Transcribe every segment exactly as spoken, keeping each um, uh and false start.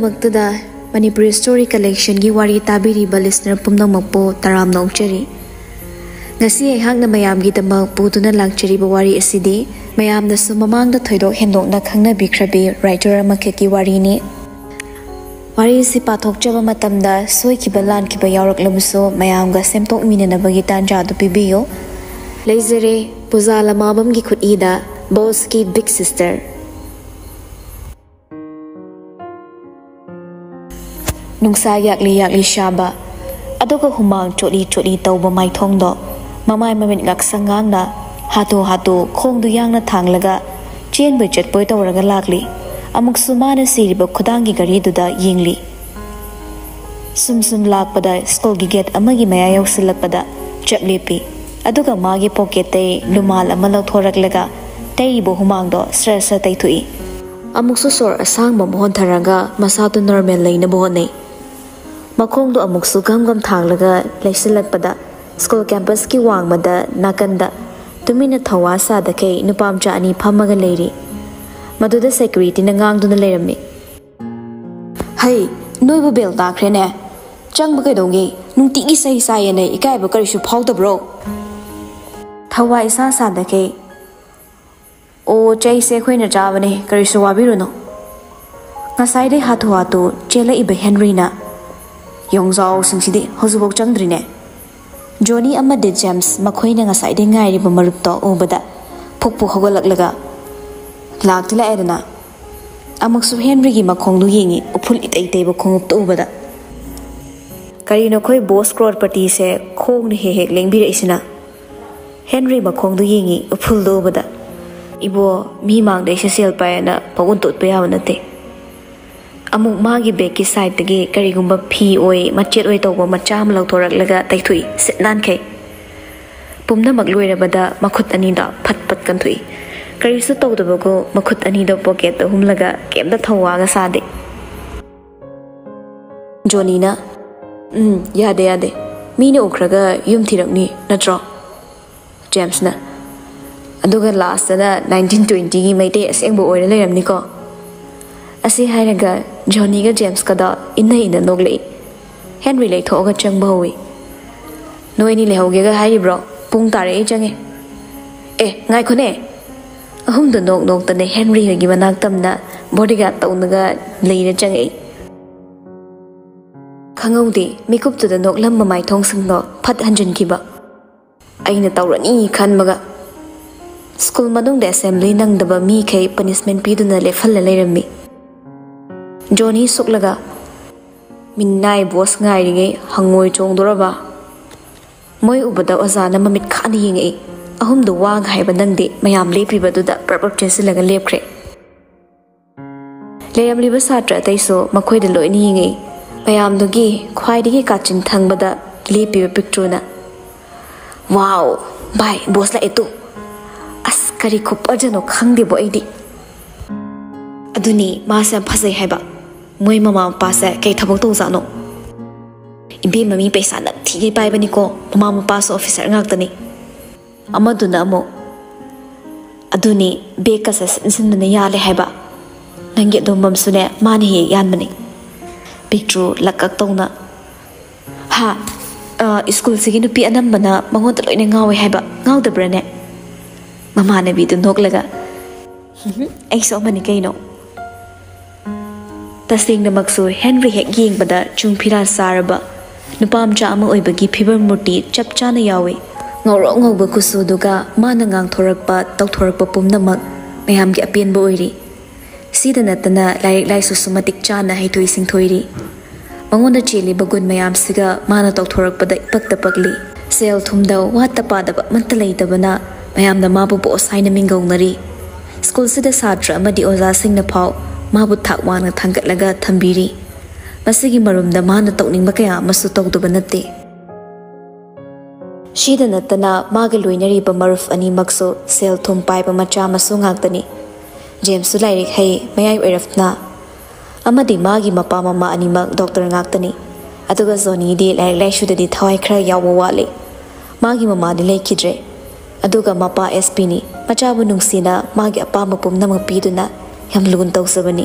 ꯃꯛꯇꯗ Manipuri story ꯀꯂꯦꯛꯁꯟꯒꯤ ꯋꯥꯔꯤ ꯇꯥꯕꯤꯔꯤꯕ listener ꯄꯨꯝꯅꯃꯛꯄꯨ ꯇꯔꯥꯝꯅ ꯑꯣꯛꯆꯔꯤ꯫ ꯉꯁꯤ ꯑꯩꯍꯥꯛꯅ ꯃꯌꯥꯝꯒꯤꯗꯃꯛ ꯄꯨꯗꯨꯅ ꯂꯥꯛꯆꯔꯤꯕ ꯋꯥꯔꯤ ꯑꯁꯤꯗꯤ ꯃꯌꯥꯝꯅꯁꯨ ꯃꯃꯥꯡꯗ ꯊꯣꯏꯗꯣꯛ ꯍꯦꯟꯗꯣꯛꯅ ꯈꯪꯅꯕꯤꯈ꯭ꯔꯕꯤ ꯔꯥꯏꯇꯔ ꯑꯃꯈꯛꯀꯤ ꯋꯥꯔꯤꯅꯤ꯫ ꯋꯥꯔꯤꯁꯤ ꯄꯥꯊꯣꯛꯆꯕ ꯃꯇꯝꯗ ꯁꯣꯏꯈꯤꯕ ꯂꯥꯟꯈꯤꯕ ꯌꯥꯎꯔꯛꯂꯕꯁꯨ ꯃꯌꯥꯝꯒ ꯁꯦꯝꯗꯣꯛꯃꯤꯟꯅꯅꯕꯒꯤ ꯇꯥꯟꯖꯥꯗꯨ ꯄꯤꯕꯤꯌꯨ꯫ ꯂꯩꯖꯔꯦ, ꯄꯨꯖꯥ ꯂꯃꯥꯕꯝꯒꯤ ꯈꯨꯠꯏꯗ ꯕꯣꯁꯀꯤ ꯕꯤꯛ ꯁꯤꯁꯇꯔ꯫ ꯅꯨꯡꯁꯥ ꯌꯥꯛꯂꯤ ꯌꯥꯛꯂꯤ ꯁꯥꯕ, ꯑꯗꯨꯒ ꯍꯨꯃꯥꯡ ꯆꯣꯠꯂꯤ ꯆꯣꯠꯂꯤ ꯇꯧꯕ ꯃꯥꯏꯊꯣꯡꯗꯣ, ꯃꯃꯥꯏ ꯃꯃꯤꯠ ꯉꯥꯛꯁꯪ ꯉꯥꯡꯅ, ꯍꯥꯊꯨ ꯍꯥꯊꯨ ꯈꯣꯡꯗꯨ ꯌꯥꯡꯅ ꯊꯥꯡꯂꯒ ꯆꯦꯟꯕꯣꯏ ꯆꯠꯄꯣꯏ ꯇꯧꯔꯒ ꯂꯥꯛꯂꯤ꯫ ꯑꯃꯨꯛꯁꯨ ꯃꯥꯅ ꯁꯤꯔꯤꯕ ꯈꯨꯗꯥꯡꯒꯤ ꯘꯔꯤꯗꯨꯗ ꯌꯦꯡꯂꯤ꯫ ꯁꯨꯝ ꯁꯨꯝ ꯂꯥꯛꯄꯗ ꯁ꯭ꯀꯨꯜꯒꯤ ꯒꯦꯠ ꯑꯃꯒꯤ ꯃꯌꯥ ꯌꯧꯁꯤꯜꯂꯛꯄꯗ ꯆꯞ ꯂꯦꯞꯄꯤ꯫ ꯑꯗꯨꯒ ꯃꯥꯒꯤ ꯄꯣꯀꯦꯠꯇꯩ ꯂꯨꯃꯥꯜ ꯑꯃ ꯂꯧꯊꯣꯔꯛꯂꯒ ꯇꯩꯔꯤꯕ ꯍꯨꯃꯥꯡꯗꯣ ꯁ꯭ꯔ ꯁ꯭ꯔ ꯇꯩꯊꯣꯛꯏ꯫ ꯑꯃꯨꯛꯁꯨ ꯁꯣꯔ ꯑꯁꯥꯡꯕ ꯑꯃ ꯍꯣꯟꯊꯔꯒ ꯃꯁꯥꯗꯨ ꯅꯣꯔꯃꯦꯜ ꯂꯩꯅꯕ ꯍꯣꯠꯅꯩ꯫ ꯃꯈꯣꯡꯗꯣ ꯑꯃꯨꯛꯁꯨ ꯒꯝ ꯒꯝ ꯊꯥꯡꯂꯒ ꯂꯩꯁꯤꯜꯂꯛꯄꯗ ꯁ꯭ꯀꯨꯜ ꯀꯦꯝꯄꯁꯀꯤ ꯋꯥꯡꯃꯗ ꯅꯥꯀꯟꯗ ꯇꯨꯃꯤꯟꯅ ꯊꯧꯋꯥ ꯁꯥꯗꯈꯩ ꯅꯨꯄꯥ ꯃꯆꯥ ꯑꯅꯤ ꯐꯝꯃꯒ ꯂꯩꯔꯤ꯫ ꯃꯗꯨꯗ ꯁꯦꯀ꯭ꯌꯨꯔꯤꯇꯤꯅ ꯉꯥꯡꯗꯨꯅ ꯂꯩꯔꯝꯃꯤ꯫ "ꯍꯩ, ꯅꯣꯏꯕꯨ ꯕꯦꯜ ꯇꯥꯈ꯭ꯔꯦꯅꯦ꯫ ꯆꯪꯕ ꯀꯩꯗꯧꯒꯦ? ꯅꯨꯡꯇꯤꯒꯤ ꯆꯩ ꯆꯥꯏꯌꯦꯅ ꯏꯀꯥꯏꯕ ꯀꯔꯤꯁꯨ ꯐꯥꯎꯗꯕ꯭ꯔꯣ?" ꯊꯧꯋꯥ ꯏꯁꯥ ꯁꯥꯗꯈꯩ, "ꯑꯣ, ꯆꯩꯁꯦ ꯑꯩꯈꯣꯏꯅ ꯆꯥꯕꯅꯦ, ꯀꯔꯤꯁꯨ ꯋꯥꯕꯤꯔꯨꯅꯨ꯫" ꯉꯁꯥꯏꯗꯩ ꯍꯥꯊꯨ ꯍꯥꯊꯨ ꯆꯦꯜꯂꯛꯏꯕ ꯍꯦꯟꯔꯤꯅ, "ꯌꯣꯡꯖꯥꯎꯁꯤꯡꯁꯤꯗꯤ ꯍꯧꯖꯤꯛꯐꯥꯎ ꯆꯪꯗ꯭ꯔꯤꯅꯦ꯫" ꯖꯣꯅꯤ ꯑꯃꯗꯤ ꯖꯦꯝꯁ ꯃꯈꯣꯏꯅ ꯉꯁꯥꯏꯗꯩ ꯉꯥꯏꯔꯤꯕ ꯃꯔꯨꯞꯇꯣ ꯎꯕꯗ ꯐꯨꯛ ꯐꯨꯛ ꯍꯧꯒꯠꯂꯛꯂꯒ, "ꯂꯥꯛꯇꯤ ꯂꯥꯛꯑꯦꯗꯅ꯫" ꯑꯃꯨꯛꯁꯨ ꯍꯦꯟꯔꯤꯒꯤ ꯃꯈꯣꯡꯗꯨ ꯌꯦꯡꯉꯤ, ꯎꯐꯨꯜ ꯏꯇꯩ ꯇꯩꯕ ꯈꯣꯡꯎꯞꯇꯨ ꯎꯕꯗ꯫ "ꯀꯔꯤꯅꯣ ꯑꯩꯈꯣꯏ ꯕꯣꯁ ꯀ꯭ꯔꯣꯔꯄꯇꯤꯁꯦ ꯈꯣꯡꯅ ꯍꯦꯛ ꯍꯦꯛ ꯂꯦꯡꯕꯤꯔꯛꯏꯁꯤꯅ?" ꯍꯦꯟꯔꯤ ꯃꯈꯣꯡꯗꯨ ꯌꯦꯡꯉꯤ, ꯎꯐꯨꯜꯗꯨ ꯎꯕꯗ꯫ "ꯏꯕꯣ, ꯃꯤ ꯃꯥꯡꯗ ꯑꯩꯁꯦ ꯁꯦꯜ ꯄꯥꯏꯌꯦꯅ ꯄꯪꯎꯠꯇ ꯎꯠꯄ ꯌꯥꯕ ꯅꯠꯇꯦ꯫" ꯑꯃꯨꯛ ꯃꯥꯒꯤ ꯕꯦꯒꯀꯤ ꯁꯥꯏꯠꯇꯒꯤ ꯀꯔꯤꯒꯨꯝꯕ ꯐꯤ ꯑꯣꯏ, ꯃꯆꯦꯠ ꯑꯣꯏ ꯇꯧꯕ ꯃꯆꯥ ꯑꯃ ꯂꯧꯊꯣꯔꯛꯂꯒ ꯇꯩꯊꯣꯛꯏ, ꯁꯤꯠ ꯅꯥꯟꯈꯩ꯫ ꯄꯨꯝꯅꯃꯛ ꯂꯣꯏꯔꯕꯗ ꯃꯈꯨꯠ ꯑꯅꯤꯗꯣ ꯐꯠ ꯐꯠ ꯀꯟꯊꯣꯛꯏ꯫ ꯀꯔꯤꯁꯨ ꯇꯧꯗꯕꯒꯨꯝ ꯃꯈꯨꯠ ꯑꯅꯤꯗꯣ ꯄꯣꯀꯦꯠꯇ ꯍꯨꯝꯂꯒ ꯀꯩꯝꯇ ꯊꯧꯋꯥꯒ ꯁꯥꯗꯦ꯫ ꯖꯣꯅꯤꯅ, "ꯎꯝ, ꯌꯥꯗꯦ, ꯌꯥꯗꯦ꯫ ꯃꯤꯅ ꯎꯈ꯭ꯔꯒ ꯌꯨꯝ ꯊꯤꯔꯛꯅꯤ, ꯅꯠꯇ꯭ꯔꯣ?" ꯖꯦꯝꯁꯅ, "ꯑꯗꯨꯒ ꯂꯥꯁꯇꯅ ꯅꯥꯏꯟꯇꯤꯟ ꯇ꯭ꯋꯦꯟꯇꯤꯒꯤ ꯃꯩꯇꯩ ꯑꯁꯦꯡꯕ ꯑꯣꯏꯔ ꯂꯩꯔꯝꯅꯤꯀꯣ?" ꯑꯁꯤ ꯍꯥꯏꯔꯒ ꯖꯣꯅꯤꯒ ꯖꯦꯝꯁꯀꯗ ꯏꯟꯅ ꯏꯟꯅ ꯅꯣꯛꯂꯛꯏ꯫ ꯍꯦꯟꯔꯤ ꯂꯩꯊꯣꯛꯑꯒ ꯆꯪꯕ ꯍꯧꯏ꯫ "ꯅꯣꯏ ꯑꯅꯤ ꯂꯩꯍꯧꯒꯦꯒ ꯍꯥꯏꯔꯤꯕ꯭ꯔꯣ? ꯄꯨꯡ ꯇꯥꯔꯦ, ꯑꯩ ꯆꯪꯉꯦ꯫ ꯑꯦ, ꯉꯥꯏꯈꯣꯅꯦ!" ꯑꯍꯨꯝꯗꯣ ꯅꯣꯛ ꯅꯣꯛꯇꯅ ꯍꯦꯟꯔꯤ ꯍꯣꯏꯒꯤ ꯃꯅꯥꯛ ꯇꯝꯅ ꯕꯣꯗꯤꯒꯥꯔꯗ ꯇꯧꯅꯒ ꯂꯩꯅ ꯆꯪꯉꯛꯏ꯫ ꯈꯪꯍꯧꯗꯦ, ꯃꯤꯀꯨꯞꯇꯨꯗ ꯅꯣꯛꯂꯝꯕ ꯃꯥꯏꯊꯣꯡꯁꯤꯡꯗꯣ ꯐꯠ ꯍꯟꯖꯤꯟꯈꯤꯕ꯫ ꯑꯩꯅ ꯇꯧꯔꯅꯤ ꯈꯟꯕꯒ ꯁ꯭ꯀꯨꯜ ꯃꯅꯨꯡꯗ ꯑꯦꯁꯦꯝꯕ꯭ꯂꯤ ꯅꯪꯗꯕ ꯃꯤꯈꯩ ꯄꯅꯤꯁꯃꯦꯟ ꯄꯤꯗꯨꯅ ꯂꯦꯞꯍꯜꯂ ꯂꯩꯔꯝꯃꯤ꯫ ꯖꯣꯅꯤ ꯁꯨꯛꯂꯒ, "ꯃꯤꯅꯥꯏ ꯕꯣꯁ ꯉꯥꯏꯔꯤꯉꯩ ꯍꯪꯉꯣꯏ ꯆꯣꯡꯗꯣꯔꯕ?" ꯃꯣꯏ ꯎꯕꯗ ꯑꯣꯖꯥꯅ ꯃꯃꯤꯠ ꯈꯥꯅ ꯌꯦꯡꯉꯛꯏ꯫ "ꯑꯍꯨꯝꯗꯨ ꯋꯥ ꯉꯥꯏꯕ ꯅꯪꯗꯦ, ꯃꯌꯥꯝ ꯂꯦꯞꯄꯤꯕꯗꯨꯗ ꯄ꯭ꯔꯞ ꯄ꯭ꯔꯞ ꯆꯦꯟꯁꯤꯜꯂꯒ ꯂꯦꯞꯈ꯭ꯔꯦ꯫" ꯂꯩꯔꯝꯂꯤꯕ ꯁꯥꯇ꯭ꯔ ꯑꯇꯩꯁꯨ ꯃꯈꯣꯏꯗ ꯂꯣꯏꯅ ꯌꯦꯡꯉꯛꯏ꯫ ꯃꯌꯥꯝꯗꯨꯒꯤ ꯈ꯭ꯋꯥꯏꯗꯒꯤ ꯀꯥꯆꯤꯟ ꯊꯪꯕꯗ ꯂꯦꯞꯄꯤꯕ ꯄꯤꯛꯇ꯭ꯔꯨꯅ, "ꯋꯥꯎ, ꯚꯥꯏ, ꯕꯣꯁ ꯂꯥꯛꯑꯦ ꯇꯨ꯫ ꯑꯁ, ꯀꯔꯤ ꯈꯨꯐꯖꯅꯣ ꯈꯪꯗꯦꯕꯣ ꯑꯩꯗꯤ꯫" "ꯑꯗꯨꯅꯤ, ꯃꯥꯁꯦ ꯌꯥꯝ ꯐꯖꯩ ꯍꯥꯏꯕ꯫ ꯃꯣꯏ ꯃꯃꯥ ꯃꯄꯥꯁꯦ ꯀꯩ ꯊꯕꯛ ꯇꯧꯖꯥꯠꯅꯣ? ꯏꯕꯦꯝꯃ, ꯃꯤ ꯄꯩꯁꯥ ꯅꯝꯊꯤꯒꯩ ꯄꯥꯏꯕꯅꯤꯀꯣ, ꯃꯃꯥ ꯃꯄꯥꯁꯨ ꯑꯣꯐꯤꯁꯔ ꯉꯥꯛꯇꯅꯤ꯫" ꯑꯃꯗꯨꯅ ꯑꯃꯨꯛ, "ꯑꯗꯨꯅꯤ, ꯕꯦꯒꯀꯁꯦ ꯁꯤꯟ ꯁꯤꯟꯗꯅ ꯌꯥꯜꯂꯦ ꯍꯥꯏꯕ꯫ ꯅꯪꯒꯤ ꯑꯗꯣꯝꯕꯝꯁꯨꯅꯦ, ꯃꯥꯅ ꯍꯦꯛ ꯍꯦꯛ ꯌꯥꯟꯕꯅꯤ꯫" ꯄꯤꯛꯇ꯭ꯔꯨ ꯂꯛꯀꯛ ꯇꯧꯅ, "ꯍꯥ? ꯑ, ꯁ꯭ꯀꯨꯜꯁꯤꯒꯤ ꯅꯨꯄꯤ ꯑꯅꯝꯕꯅ ꯃꯉꯣꯟꯗ ꯂꯣꯏꯅ ꯉꯥꯎꯋꯦ ꯍꯥꯏꯕ, ꯉꯥꯎꯗꯕ꯭ꯔꯥꯅꯦ?" ꯃꯃꯥꯟꯅꯕꯤꯗꯨ ꯅꯣꯛꯂꯒ, "ꯎꯝꯍꯨꯝ, ꯑꯩꯁꯨ ꯑꯃꯅꯤ ꯀꯩꯅꯣ꯫" ꯇꯁꯦꯡꯅꯃꯛꯁꯨ ꯍꯦꯟꯔꯤ ꯍꯦꯛ ꯌꯦꯡꯕꯗ ꯆꯨꯡ ꯐꯤꯔꯥ ꯆꯥꯔꯕ ꯅꯨꯄꯥ ꯃꯆꯥ ꯑꯃ ꯑꯣꯏꯕꯒꯤ ꯐꯤꯕꯝ ꯃꯨꯔꯇꯤ ꯆꯞ ꯆꯥꯅ ꯌꯥꯎꯏ꯫ ꯉꯧꯔꯣꯛ ꯉꯧꯕ ꯀꯨꯆꯨꯗꯨꯒ ꯃꯥꯅ ꯉꯥꯡꯊꯣꯔꯛꯄ, ꯇꯧꯊꯣꯔꯛꯄ ꯄꯨꯝꯅꯃꯛ ꯃꯌꯥꯝꯒꯤ ꯑꯄꯦꯟꯕ ꯑꯣꯏꯔꯤ꯫ ꯁꯤꯗ ꯅꯠꯇꯅ ꯂꯥꯏꯔꯤꯛ ꯂꯥꯏꯁꯨꯁꯨ ꯃꯇꯤꯛ ꯆꯥꯅ ꯍꯩꯊꯣꯏ ꯁꯤꯡꯊꯣꯏꯔꯤ꯫ ꯃꯉꯣꯟꯗ ꯆꯦꯜꯂꯤꯕ ꯒꯨꯟ ꯃꯌꯥꯝꯁꯤꯒ ꯃꯥꯅ ꯇꯧꯊꯣꯔꯛꯄꯗ ꯏꯄꯛꯇ ꯄꯛꯂꯤ꯫ ꯁꯦꯜ ꯊꯨꯝꯗ ꯋꯥꯠꯇ ꯄꯥꯗꯕ ꯑꯃꯠꯇ ꯂꯩꯇꯕꯅ ꯃꯌꯥꯝꯅ ꯃꯥꯕꯨ ꯕꯣꯁ ꯍꯥꯏꯅ ꯃꯤꯡꯒꯧꯅꯔꯤ꯫ ꯁ꯭ꯀꯨꯜꯁꯤꯗ ꯁꯥꯇ꯭ꯔ ꯑꯃꯗꯤ ꯑꯣꯖꯥꯁꯤꯡꯅ ꯐꯥꯎ ꯃꯥꯕꯨ ꯊꯥꯛ ꯋꯥꯡꯅ ꯊꯥꯡꯒꯠꯂꯒ ꯊꯝꯕꯤꯔꯤ꯫ ꯃꯁꯤꯒꯤ ꯃꯔꯨꯝꯗ ꯃꯥꯅ ꯇꯧꯅꯤꯡꯕ ꯀꯌꯥ ꯑꯃꯁꯨ ꯇꯧꯗꯕ ꯅꯠꯇꯦ꯫ ꯁꯤꯗ ꯅꯠꯇꯅ ꯃꯥꯒ ꯂꯣꯏꯅꯔꯤꯕ ꯃꯔꯨꯞ ꯑꯅꯤꯃꯛꯁꯨ ꯁꯦꯜ ꯊꯨꯝ ꯄꯥꯏꯕ ꯃꯆꯥ ꯃꯁꯨ ꯉꯥꯛꯇꯅꯤ꯫ ꯖꯦꯝꯁꯁꯨ ꯂꯥꯏꯔꯤꯛ ꯍꯩ, ꯃꯌꯥꯏ ꯑꯣꯏꯔꯞꯅ, ꯑꯃꯗꯤ ꯃꯥꯒꯤ ꯃꯄꯥ ꯃꯃꯥ ꯑꯅꯤꯃꯛ ꯗꯣꯛꯇꯔ ꯉꯥꯛꯇꯅꯤ꯫ ꯑꯗꯨꯒ ꯖꯣꯅꯤꯗꯤ ꯂꯥꯏꯔꯤꯛ ꯂꯥꯏꯁꯨꯗꯗꯤ ꯊꯋꯥꯏ ꯈꯔ ꯌꯥꯎꯕ ꯋꯥꯠꯂꯤ꯫ ꯃꯥꯒꯤ ꯃꯃꯥꯗꯤ ꯂꯩꯈꯤꯗ꯭ꯔꯦ꯫ ꯑꯗꯨꯒ ꯃꯄꯥ ꯑꯦꯁ ꯄꯤꯅꯤ꯫ ꯃꯆꯥꯕꯨ ꯅꯨꯡꯁꯤꯅ ꯃꯥꯒꯤ ꯑꯄꯥꯝꯕ ꯄꯨꯝꯅꯃꯛ ꯄꯤꯗꯨꯅ ꯌꯥꯝ ꯂꯨꯅ ꯇꯧꯖꯕꯅꯤ꯫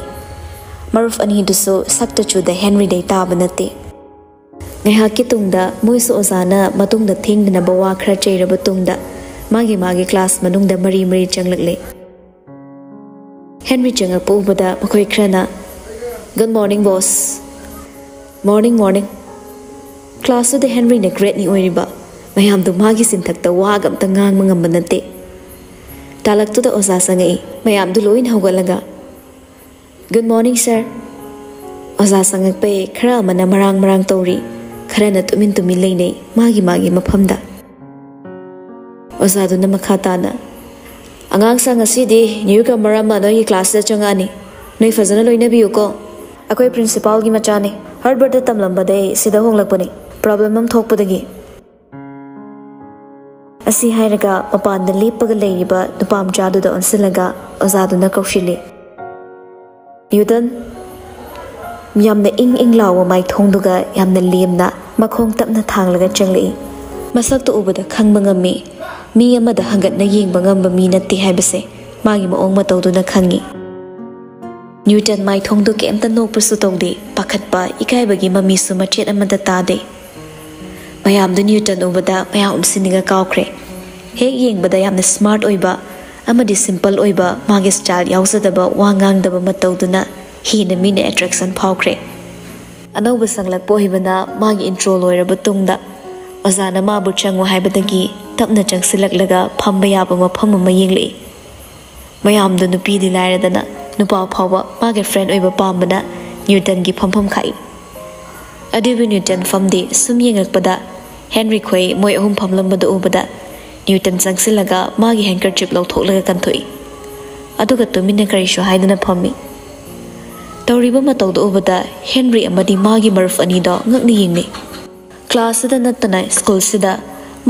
ꯃꯔꯨꯞ ꯑꯅꯤꯗꯨꯁꯨ ꯁꯛꯇ ꯆꯨꯗ ꯍꯦꯟꯔꯤꯗꯩ ꯇꯥꯕ ꯅꯠꯇꯦ꯫ ꯉꯥꯏꯍꯥꯛꯀꯤ ꯇꯨꯡꯗ ꯃꯣꯏꯁꯨ ꯑꯣꯖꯥꯅ ꯃꯇꯨꯡꯗ ꯊꯦꯡꯗꯅꯕ ꯋꯥ ꯈꯔ ꯆꯩꯔꯕ ꯇꯨꯡꯗ ꯃꯥꯒꯤ ꯃꯥꯒꯤ ꯀ꯭ꯂꯥꯁ ꯃꯅꯨꯡꯗ ꯃꯔꯤ ꯃꯔꯤ ꯆꯪꯂꯛꯂꯦ꯫ ꯍꯦꯟꯔꯤ ꯆꯪꯉꯛꯄ ꯎꯕꯗ ꯃꯈꯣꯏ ꯈꯔꯅ, "Good morning, boss." "Morning, morning." ꯀ꯭ꯂꯥꯁꯇꯨꯗ ꯍꯦꯟꯔꯤꯅ ꯒ꯭ꯔꯦꯠꯅꯤ ꯑꯣꯏꯔꯤꯕ꯫ ꯃꯌꯥꯝꯗꯨ ꯃꯥꯒꯤ ꯆꯤꯟꯊꯛꯇ ꯋꯥꯒ ꯑꯝꯇ ꯉꯥꯡꯕ ꯉꯝꯕ ꯅꯠꯇꯦ꯫ ꯇꯥꯂꯛꯇꯨꯗ ꯑꯣꯖꯥ ꯆꯪꯉꯛꯏ꯫ ꯃꯌꯥꯝꯗꯨ ꯂꯣꯏꯅ ꯍꯧꯒꯠꯂꯒ, "Good morning, sir." ꯑꯣꯖꯥ ꯆꯪꯉꯛꯄꯩ ꯈꯔ ꯑꯃꯅ ꯃꯔꯥꯡ ꯃꯔꯥꯡ ꯇꯧꯔꯤ, ꯈꯔꯅ ꯇꯨꯃꯤꯟ ꯇꯨꯃꯤꯟ ꯂꯩꯅꯩ ꯃꯥꯒꯤ ꯃꯥꯒꯤ ꯃꯐꯝꯗ꯫ ꯑꯣꯖꯥꯗꯨꯅ ꯃꯈꯥ ꯇꯥꯅ, "ꯑꯉꯥꯡꯁꯥ, ꯉꯁꯤꯗꯤ ꯅ꯭ꯌꯨ ꯀꯃꯔ ꯑꯃ ꯅꯣꯏꯒꯤ ꯀ꯭ꯂꯥꯁꯇ ꯆꯪꯉꯛꯑꯅꯤ꯫ ꯅꯣꯏ ꯐꯖꯅ ꯂꯣꯏꯅꯕꯤꯌꯨꯀꯣ꯫ ꯑꯩꯈꯣꯏ ꯄ꯭ꯔꯤꯟꯁꯤꯄꯥꯜꯒꯤ ꯃꯆꯥꯅꯤ꯫ ꯍꯥꯔꯕꯔꯠꯇ ꯇꯝꯂꯝꯕꯗꯩ ꯁꯤꯗ ꯍꯣꯡꯂꯛꯄꯅꯤ꯫ ꯄ꯭ꯔꯣꯕ꯭ꯂꯦꯝ ꯑꯃ ꯊꯣꯛꯄꯗꯒꯤ"꯫ ꯑꯁꯤ ꯍꯥꯏꯔꯒ ꯃꯄꯥꯟꯗ ꯂꯦꯞꯄꯒ ꯂꯩꯔꯤꯕ ꯅꯨꯄꯥ ꯃꯆꯥꯗꯨꯗ ꯑꯣꯟꯁꯤꯜꯂꯒ ꯑꯣꯖꯥꯗꯨꯅ ꯀꯧꯁꯤꯜꯂꯤ꯫ ꯅ꯭ꯌꯨꯇꯟ ꯌꯥꯝꯅ ꯏꯪ ꯏꯪ ꯂꯥꯎꯕ ꯃꯥꯏꯊꯣꯡꯗꯨꯒ ꯌꯥꯝꯅ ꯂꯦꯝꯅ ꯃꯈꯣꯡ ꯇꯞꯅ ꯊꯥꯡꯂꯒ ꯆꯪꯂꯛꯏ꯫ ꯃꯁꯛꯇꯨ ꯎꯕꯗ ꯈꯪꯕ ꯉꯝꯃꯤ, ꯃꯤ ꯑꯃꯗ ꯍꯪꯒꯠꯅ ꯌꯦꯡꯕ ꯉꯝꯕ ꯃꯤ ꯅꯠꯇꯦ ꯍꯥꯏꯕꯁꯦ ꯃꯥꯒꯤ ꯃꯑꯣꯡ ꯃꯇꯧꯗꯨꯅ ꯈꯪꯉꯤ꯫ ꯅ꯭ꯌꯨꯇꯟ ꯃꯥꯏꯊꯣꯡꯗꯨ ꯀꯩꯝꯇ ꯅꯣꯛꯄꯁꯨ ꯇꯧꯗꯦ, ꯄꯥꯈꯠꯄ, ꯏꯀꯥꯏꯕꯒꯤ ꯃꯃꯤꯁꯨ ꯃꯆꯦꯠ ꯑꯃꯠꯇ ꯇꯥꯗꯦ꯫ ꯃꯌꯥꯝꯗꯨ ꯅ꯭ꯌꯨꯇꯟ ꯎꯕꯗ ꯃꯌꯥꯝ ꯎꯝꯁꯤꯟꯅꯤꯡꯉ ꯀꯥꯎꯈ꯭ꯔꯦ꯫ ꯍꯦꯛ ꯌꯦꯡꯕꯗ ꯌꯥꯝꯅ ꯁ꯭ꯃꯥꯔꯠ ꯑꯣꯏꯕ ꯑꯃꯗꯤ ꯁꯤꯝꯄꯜ ꯑꯣꯏꯕ, ꯃꯥꯒꯤ ꯁ꯭ꯇꯥꯏꯜ ꯌꯥꯎꯖꯗꯕ ꯋꯥ ꯉꯥꯡꯗꯕ ꯃꯇꯧꯗꯨꯅ ꯍꯦꯟꯅ ꯃꯤꯅ ꯑꯦꯇ꯭ꯔꯦꯛꯁꯟ ꯐꯥꯎꯈ꯭ꯔꯦ꯫ ꯑꯅꯧꯕ ꯆꯪꯂꯛꯄ ꯑꯣꯏꯕꯅ ꯃꯥꯒꯤ ꯏꯟꯇ꯭ꯔꯣ ꯂꯣꯏꯔꯕ ꯇꯨꯡꯗ ꯑꯣꯖꯥꯅ ꯃꯥꯕꯨ ꯆꯪꯉꯨ ꯍꯥꯏꯕꯗꯒꯤ ꯇꯞꯅ ꯆꯪꯁꯤꯜꯂꯛꯂꯒ ꯐꯝꯕ ꯌꯥꯕ ꯃꯐꯝ ꯑꯃ ꯌꯦꯡꯂꯛꯏ꯫ ꯃꯌꯥꯝꯗꯨ ꯅꯨꯄꯤꯗꯤ ꯂꯥꯏꯔꯗꯅ ꯅꯨꯄꯥ ꯐꯥꯎꯕ ꯃꯥꯒꯤ ꯐ꯭ꯔꯦꯟ ꯑꯣꯏꯕ ꯄꯥꯝꯕꯅ ꯅ꯭ꯌꯨꯇꯟꯒꯤ ꯐꯝꯐꯝ ꯈꯥꯛꯏ꯫ ꯑꯗꯨꯕꯨ ꯅ꯭ꯌꯨꯇꯟ ꯐꯝꯗꯦ꯫ ꯁꯨꯝ ꯌꯦꯡꯉꯛꯄꯗ ꯍꯦꯟꯔꯤ ꯈꯣꯏ ꯃꯣꯏ ꯑꯍꯨꯝ ꯐꯝꯂꯝꯕꯗꯨ ꯎꯕꯗ ꯅ꯭ꯌꯨꯇꯟ ꯆꯪꯁꯤꯜꯂꯒ ꯃꯥꯒꯤ ꯍꯦꯟꯀꯔꯆꯤꯞ ꯂꯧꯊꯣꯛꯂꯒ ꯀꯟꯊꯣꯛꯏ꯫ ꯑꯗꯨꯒ ꯇꯨꯃꯤꯟꯅ ꯀꯔꯤꯁꯨ ꯍꯥꯏꯗꯅ ꯐꯝꯃꯤ꯫ ꯇꯧꯔꯤꯕ ꯃꯇꯧꯗꯨ ꯎꯕꯗ ꯍꯦꯟꯔꯤ ꯑꯃꯗꯤ ꯃꯥꯒꯤ ꯃꯔꯨꯞ ꯑꯅꯤꯗꯣ ꯉꯛꯅ ꯌꯦꯡꯅꯩ꯫ ꯀ꯭ꯂꯥꯁꯁꯤꯗ ꯅꯠꯇꯅ ꯁ꯭ꯀꯨꯜꯁꯤꯗ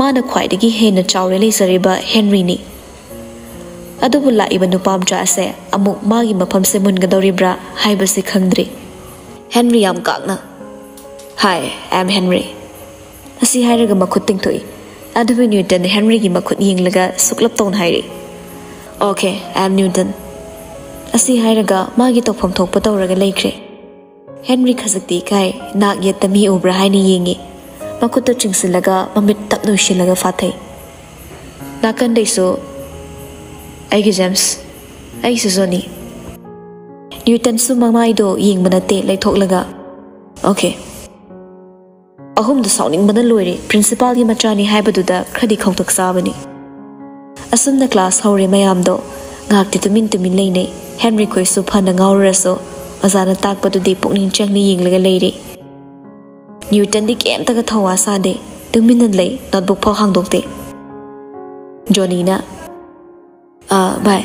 ꯃꯥꯅ ꯈ꯭ꯋꯥꯏꯗꯒꯤ ꯍꯦꯟꯅ ꯆꯥꯎꯔꯦ ꯂꯩꯖꯔꯤꯕ ꯍꯦꯟꯔꯤꯅꯤ꯫ ꯑꯗꯨꯕꯨ ꯂꯥꯛꯏꯕ ꯅꯨꯄꯥ ꯃꯆꯥ ꯑꯁꯦ ꯑꯃꯨꯛ ꯃꯥꯒꯤ ꯃꯐꯝꯁꯦ ꯃꯨꯟꯒꯗꯧꯔꯤꯕ꯭ꯔꯥ ꯍꯥꯏꯕꯁꯤ ꯈꯪꯗ꯭ꯔꯤ꯫ ꯍꯦꯟꯔꯤ ꯌꯥꯝ ꯀꯥꯛꯅ, "Hi, I am Henry." ꯑꯁꯤ ꯍꯥꯏꯔꯒ ꯃꯈꯨꯠ ꯇꯤꯡꯊꯣꯛꯏ꯫ ꯑꯗꯨꯕꯨ ꯅ꯭ꯌꯨꯇꯟ ꯍꯦꯟꯔꯤꯒꯤ ꯃꯈꯨꯠ ꯌꯦꯡꯂꯒ ꯁꯨꯛꯂꯞ ꯇꯧꯅ ꯍꯥꯏꯔꯤ, "Okay, I am Newton." ꯑꯁꯤ ꯍꯥꯏꯔꯒ ꯃꯥꯒꯤ ꯇꯧꯐꯝ ꯊꯣꯛꯄ ꯇꯧꯔꯒ ꯂꯩꯈ꯭ꯔꯦ꯫ ꯍꯦꯟꯔꯤ ꯈꯖꯤꯛꯇꯤ ꯏꯀꯥꯏ, ꯅꯥꯛ ꯌꯦꯠꯇ ꯃꯤ ꯎꯕ꯭ꯔꯥ ꯍꯥꯏꯅ ꯌꯦꯡꯉꯤ꯫ ꯃꯈꯨꯠꯇ ꯆꯤꯡꯁꯤꯜꯂꯒ ꯃꯃꯤꯠ ꯇꯞꯅ ꯎꯏꯁꯤꯜꯂꯒ ꯐꯥꯊꯩ꯫ ꯅꯥꯀꯟꯗꯩꯁꯨ, "ꯑꯩꯒꯤ ꯖꯦꯝꯁ, ꯑꯩꯁꯨ ꯖꯣꯅꯤ꯫" ꯅ꯭ꯌꯨꯇꯟꯁꯨ ꯃꯃꯥꯏꯗꯣ ꯌꯦꯡꯕ ꯅꯠꯇꯦ, ꯂꯩꯊꯣꯛꯂꯒ, "ꯑꯣꯀꯦ꯫" ꯑꯍꯨꯝꯗꯨ ꯁꯥꯎꯅꯤꯡꯕꯅ ꯂꯣꯏꯔꯦ꯫ ꯄ꯭ꯔꯤꯟꯁꯤꯄꯥꯜꯒꯤ ꯃꯆꯥꯅꯤ ꯍꯥꯏꯕꯗꯨꯗ ꯈꯔꯗꯤ ꯈꯧꯇꯛ ꯆꯥꯕꯅꯤ꯫ ꯑꯁꯨꯝꯅ ꯀ꯭ꯂꯥꯁ ꯍꯧꯔꯦ꯫ ꯃꯌꯥꯝꯗꯣ ꯉꯥꯏꯍꯥꯛꯇꯤ ꯇꯨꯃꯤꯟ ꯇꯨꯃꯤꯟ ꯂꯩꯅꯩ꯫ ꯍꯦꯟꯔꯤ ꯈꯣꯏꯁꯨ ꯐꯅ ꯉꯥꯎꯔꯨꯔꯁꯨ ꯑꯣꯖꯥꯅ ꯇꯥꯛꯄꯗꯨꯗꯤ ꯄꯨꯛꯅꯤꯡ ꯆꯪꯅ ꯌꯦꯡꯂꯒ ꯂꯩꯔꯤ꯫ ꯅ꯭ꯌꯨꯇꯟꯗꯤ ꯀꯩꯝꯇꯒ ꯊꯧꯋꯥ ꯁꯥꯗꯦ꯫ ꯇꯨꯃꯤꯟꯅ ꯂꯩ꯫ ꯅꯣꯠꯕꯨꯛ ꯐꯥꯎ ꯍꯥꯡꯗꯣꯛꯇꯦ꯫ ꯖꯣꯅꯤꯅ, "ꯑꯥ, ꯚꯥꯏ,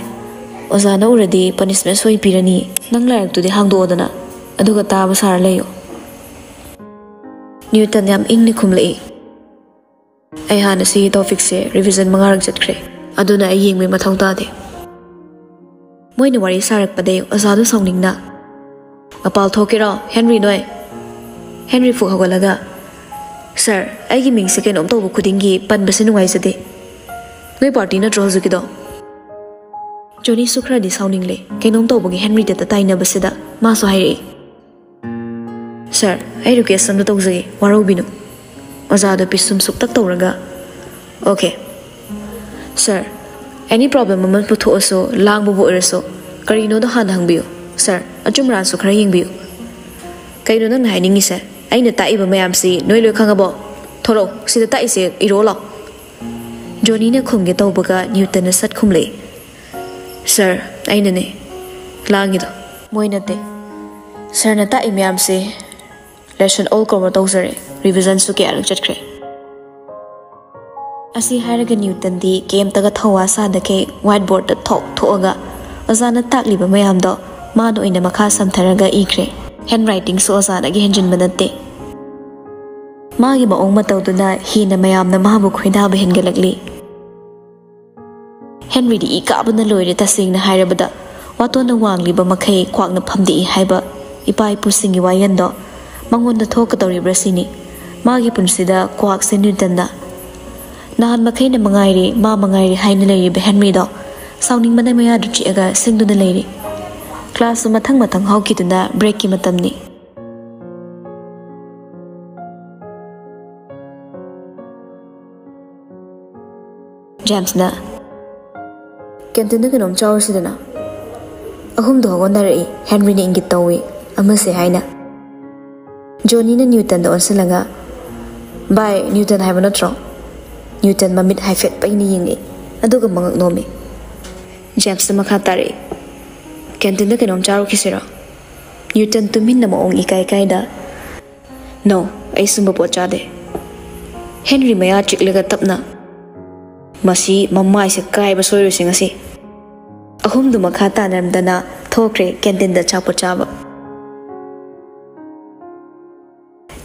ꯑꯣꯖꯥꯅ ꯎꯔꯗꯤ ꯄꯅꯤꯁꯃꯦꯟ ꯁꯣꯏ ꯄꯤꯔꯅꯤ꯫ ꯅꯪ ꯂꯥꯏꯔꯤꯛꯇꯨꯗꯤ ꯍꯥꯡꯗꯣꯛꯑꯣꯗꯅ, ꯑꯗꯨꯒ ꯇꯥꯕ ꯁꯥꯔ ꯂꯩꯌꯨ꯫" ꯅ꯭ꯌꯨꯇꯟ ꯌꯥꯝ ꯏꯪꯅ ꯈꯨꯝꯂꯛꯏ, "ꯑꯩ ꯍꯥꯟꯅ ꯁꯤꯒꯤ ꯇꯣꯄꯤꯛꯁꯦ ꯔꯤꯚꯤꯖꯟ ꯃꯉꯥꯔꯛ ꯆꯠꯈ꯭ꯔꯦ, ꯑꯗꯨꯅ ꯑꯩ ꯌꯦꯡꯕꯩ ꯃꯊꯧ ꯇꯥꯗꯦ꯫" ꯃꯣꯏꯅ ꯋꯥꯔꯤ ꯁꯥꯔꯛꯄꯗꯩ ꯑꯣꯖꯥꯗꯨ ꯁꯥꯎꯅꯤꯡꯅ, "ꯃꯄꯥꯜ ꯊꯣꯛꯀꯦꯔꯣ, ꯍꯦꯟꯔꯤ ꯅꯣꯏ?" ꯍꯦꯟꯔꯤ ꯐꯨꯛ ꯍꯧꯒꯠꯂꯒ, "ꯁꯥꯔ, ꯑꯩꯒꯤ ꯃꯤꯡꯁꯦ ꯀꯩꯅꯣꯝ ꯇꯧꯕ ꯈꯨꯗꯤꯡꯒꯤ ꯄꯟꯕꯁꯦ ꯅꯨꯡꯉꯥꯏꯖꯗꯦ꯫ ꯅꯣꯏ ꯄꯥꯔꯇꯤ ꯅꯠꯇ꯭ꯔꯣ ꯍꯧꯖꯤꯛꯀꯤꯗꯣ?" ꯖꯣꯅꯤꯁꯨ ꯈꯔꯗꯤ ꯁꯥꯎꯅꯤꯡꯂꯦ꯫ ꯀꯩꯅꯣꯝ ꯇꯧꯕꯒꯤ ꯍꯦꯟꯔꯤꯗ ꯇꯥꯏꯅꯕꯁꯤꯗ ꯃꯥꯁꯨ ꯍꯥꯏꯔꯛꯏ, "ꯁꯥꯔ, ꯑꯩ ꯔꯤꯀ꯭ꯋꯦꯁ ꯑꯝꯇ ꯇꯧꯖꯒꯦ, ꯋꯥꯔꯧꯕꯤꯅꯨ꯫" ꯑꯣꯖꯥꯗꯣ ꯄꯤꯁꯨꯝ ꯁꯨꯛꯇꯛ ꯇꯧꯔꯒ, "ꯑꯣꯀꯦ꯫ ꯁꯥꯔ, ꯑꯦꯅꯤ ꯄ꯭ꯔꯣꯕ꯭ꯂꯦꯝ ꯑꯃ ꯄꯨꯊꯣꯛꯑꯁꯨ, ꯂꯥꯡꯕꯕꯨ ꯑꯣꯏꯔꯁꯨ, ꯀꯔꯤꯅꯣꯗꯣ ꯍꯥꯟꯅ ꯍꯪꯕꯤꯌꯨ꯫ ꯁꯥꯔ, ꯑꯆꯨꯝ ꯑꯔꯥꯟꯁꯨ ꯈꯔ ꯌꯦꯡꯕꯤꯌꯨ꯫" "ꯀꯩꯅꯣ ꯅꯪꯅ ꯍꯥꯏꯅꯤꯡꯉꯤꯁꯦ? ꯑꯩꯅ ꯇꯥꯛꯏꯕ ꯃꯌꯥꯝꯁꯤ ꯅꯣꯏ ꯂꯣꯏ ꯈꯪꯉꯕꯣ? ꯊꯣꯔꯛꯑꯣ, ꯁꯤꯗ ꯇꯥꯛꯏꯁꯦ ꯏꯔꯣ ꯂꯥꯎ꯫" ꯖꯣꯅꯤꯅ ꯈꯨꯝꯒꯦ ꯇꯧꯕꯒ ꯅ꯭ꯌꯨꯇꯟꯅ ꯁꯠ ꯈꯨꯝꯂꯛꯏ, "ꯁꯥꯔ, ꯑꯩꯅꯅꯦ ꯂꯥꯡꯉꯤꯗꯣ, ꯃꯣꯏ ꯅꯠꯇꯦ꯫ ꯁꯥꯔꯅ ꯇꯥꯛꯏ ꯃꯌꯥꯝꯁꯦ ꯂꯦꯁꯟ ꯑꯣꯜ ꯀꯣꯚꯔ ꯇꯧꯖꯔꯦ, ꯔꯤꯚꯤꯖꯟꯁꯨ ꯀꯌꯥꯔꯛ ꯆꯠꯈ꯭ꯔꯦ꯫" ꯑꯁꯤ ꯍꯥꯏꯔꯒ ꯅ꯭ꯌꯨꯇꯟꯗꯤ ꯀꯩꯝꯇꯒ ꯊꯧꯋꯥ ꯁꯥꯗꯈꯩ ꯋꯥꯏꯠ ꯕꯣꯔꯗꯇ ꯊꯣꯛ ꯊꯣꯛꯑꯒ ꯑꯣꯖꯥꯅ ꯇꯥꯛꯂꯤꯕ ꯃꯌꯥꯝꯗꯣ ꯃꯥꯅ ꯑꯣꯏꯅ ꯃꯈꯥ ꯁꯝꯊꯔꯒ ꯏꯈ꯭ꯔꯦ꯫ ꯍꯦꯟ ꯔꯥꯏꯇꯤꯡꯁꯨ ꯑꯣꯖꯥꯗꯒꯤ ꯍꯦꯟꯖꯤꯟꯕ ꯅꯠꯇꯦ꯫ ꯃꯥꯒꯤ ꯃꯑꯣꯡ ꯃꯇꯧꯗꯨꯅ ꯍꯦꯟꯅ ꯃꯌꯥꯝꯅ ꯃꯥꯕꯨ ꯈꯣꯏꯗꯥꯕ ꯍꯦꯟꯒꯠꯂꯛꯂꯤ꯫ ꯍꯦꯟꯔꯤꯗꯤ ꯏ ꯀꯥꯕꯅ ꯂꯣꯏꯔꯦ꯫ ꯇꯁꯦꯡꯅ ꯍꯥꯏꯔꯕꯗ, ꯋꯥꯇꯣꯟꯅ ꯋꯥꯡꯂꯤꯕ ꯃꯈꯩ ꯀ꯭ꯋꯥꯛꯅ ꯐꯝꯗꯦꯛꯏ ꯍꯥꯏꯕ ꯏꯄꯥ ꯏꯄꯨꯁꯤꯡꯒꯤ ꯋꯥꯌꯦꯜꯗꯣ ꯃꯉꯣꯟꯗ ꯊꯣꯛꯀꯗꯧꯔꯤꯕ꯭ꯔꯥ ꯁꯤꯅꯤ꯫ ꯃꯥꯒꯤ ꯄꯨꯟꯁꯤꯗ ꯀ꯭ꯋꯥꯛꯁꯦ ꯅ꯭ꯌꯨꯇꯟꯅ꯫ ꯅꯍꯥꯟ ꯃꯈꯩꯅ ꯃꯉꯥꯏꯔꯦ, ꯃꯥ ꯃꯉꯥꯏꯔꯦ ꯍꯥꯏꯅ ꯂꯩꯔꯤꯕ ꯍꯦꯟꯔꯤꯗꯣ ꯁꯥꯎꯅꯤꯡꯕꯅ ꯃꯌꯥꯗꯨ ꯆꯤꯛꯑꯒ ꯁꯤꯡꯗꯨꯅ ꯂꯩꯔꯤ꯫ ꯀ꯭ꯂꯥꯁꯁꯨ ꯃꯊꯪ ꯃꯊꯪ ꯍꯧꯈꯤꯗꯨꯅ ꯕ꯭ꯔꯦꯛꯀꯤ ꯃꯇꯝꯅꯤ꯫ ꯖꯦꯝꯁꯅ, "ꯀꯦꯟꯇꯤꯟꯗ ꯀꯩꯅꯣꯝ ꯆꯥꯔꯨꯁꯤꯗꯅ?" ꯑꯍꯨꯝꯗꯣ ꯍꯧꯒꯠꯅꯔꯛꯏ꯫ ꯍꯦꯟꯔꯤꯅ ꯏꯪꯒꯤꯠ ꯇꯧꯏ, "ꯑꯃꯁꯦ" ꯍꯥꯏꯅ꯫ ꯖꯣꯅꯤꯅ ꯅ꯭ꯌꯨꯇꯟꯗ ꯑꯣꯟꯁꯤꯜꯂꯒ, "ꯚꯥꯏ, ꯅ꯭ꯌꯨꯇꯟ ꯍꯥꯏꯕ ꯅꯠꯇ꯭ꯔꯣ?" ꯅ꯭ꯌꯨꯇꯟ ꯃꯃꯤꯠ ꯍꯥꯏꯐꯦꯠ ꯄꯩꯅ ꯌꯦꯡꯉꯛꯏ, ꯑꯗꯨꯒ ꯃꯉꯛ ꯅꯣꯝꯃꯤ꯫ ꯖꯦꯝꯁꯅ ꯃꯈꯥ ꯇꯥꯔꯛꯏ, "ꯀꯦꯟꯇꯤꯟꯗ ꯀꯩꯅꯣꯝ ꯆꯥꯔꯨꯈꯤꯁꯤꯔꯣ?" ꯅ꯭ꯌꯨꯇꯟ ꯇꯨꯃꯤꯟꯅ ꯃꯑꯣꯡ ꯏꯀꯥꯏ ꯀꯥꯏꯗ, "ꯅꯣ, ꯑꯩ ꯁꯨꯝꯕ ꯄꯣꯠ ꯆꯥꯗꯦ꯫" ꯍꯦꯟꯔꯤ ꯃꯌꯥ ꯆꯤꯛꯂꯒ ꯇꯞꯅ, "ꯃꯁꯤ ꯃꯃꯥꯏꯁꯦ ꯀꯥꯏꯕ ꯁꯣꯏꯔꯣꯏꯁꯦ ꯉꯁꯤ꯫" ꯑꯍꯨꯝꯗꯨ ꯃꯈꯥ ꯇꯥꯅꯔꯝꯗꯅ ꯊꯣꯛꯈ꯭ꯔꯦ ꯀꯦꯟꯇꯤꯟꯗ ꯑꯆꯥꯄꯣꯠ ꯆꯥꯕ꯫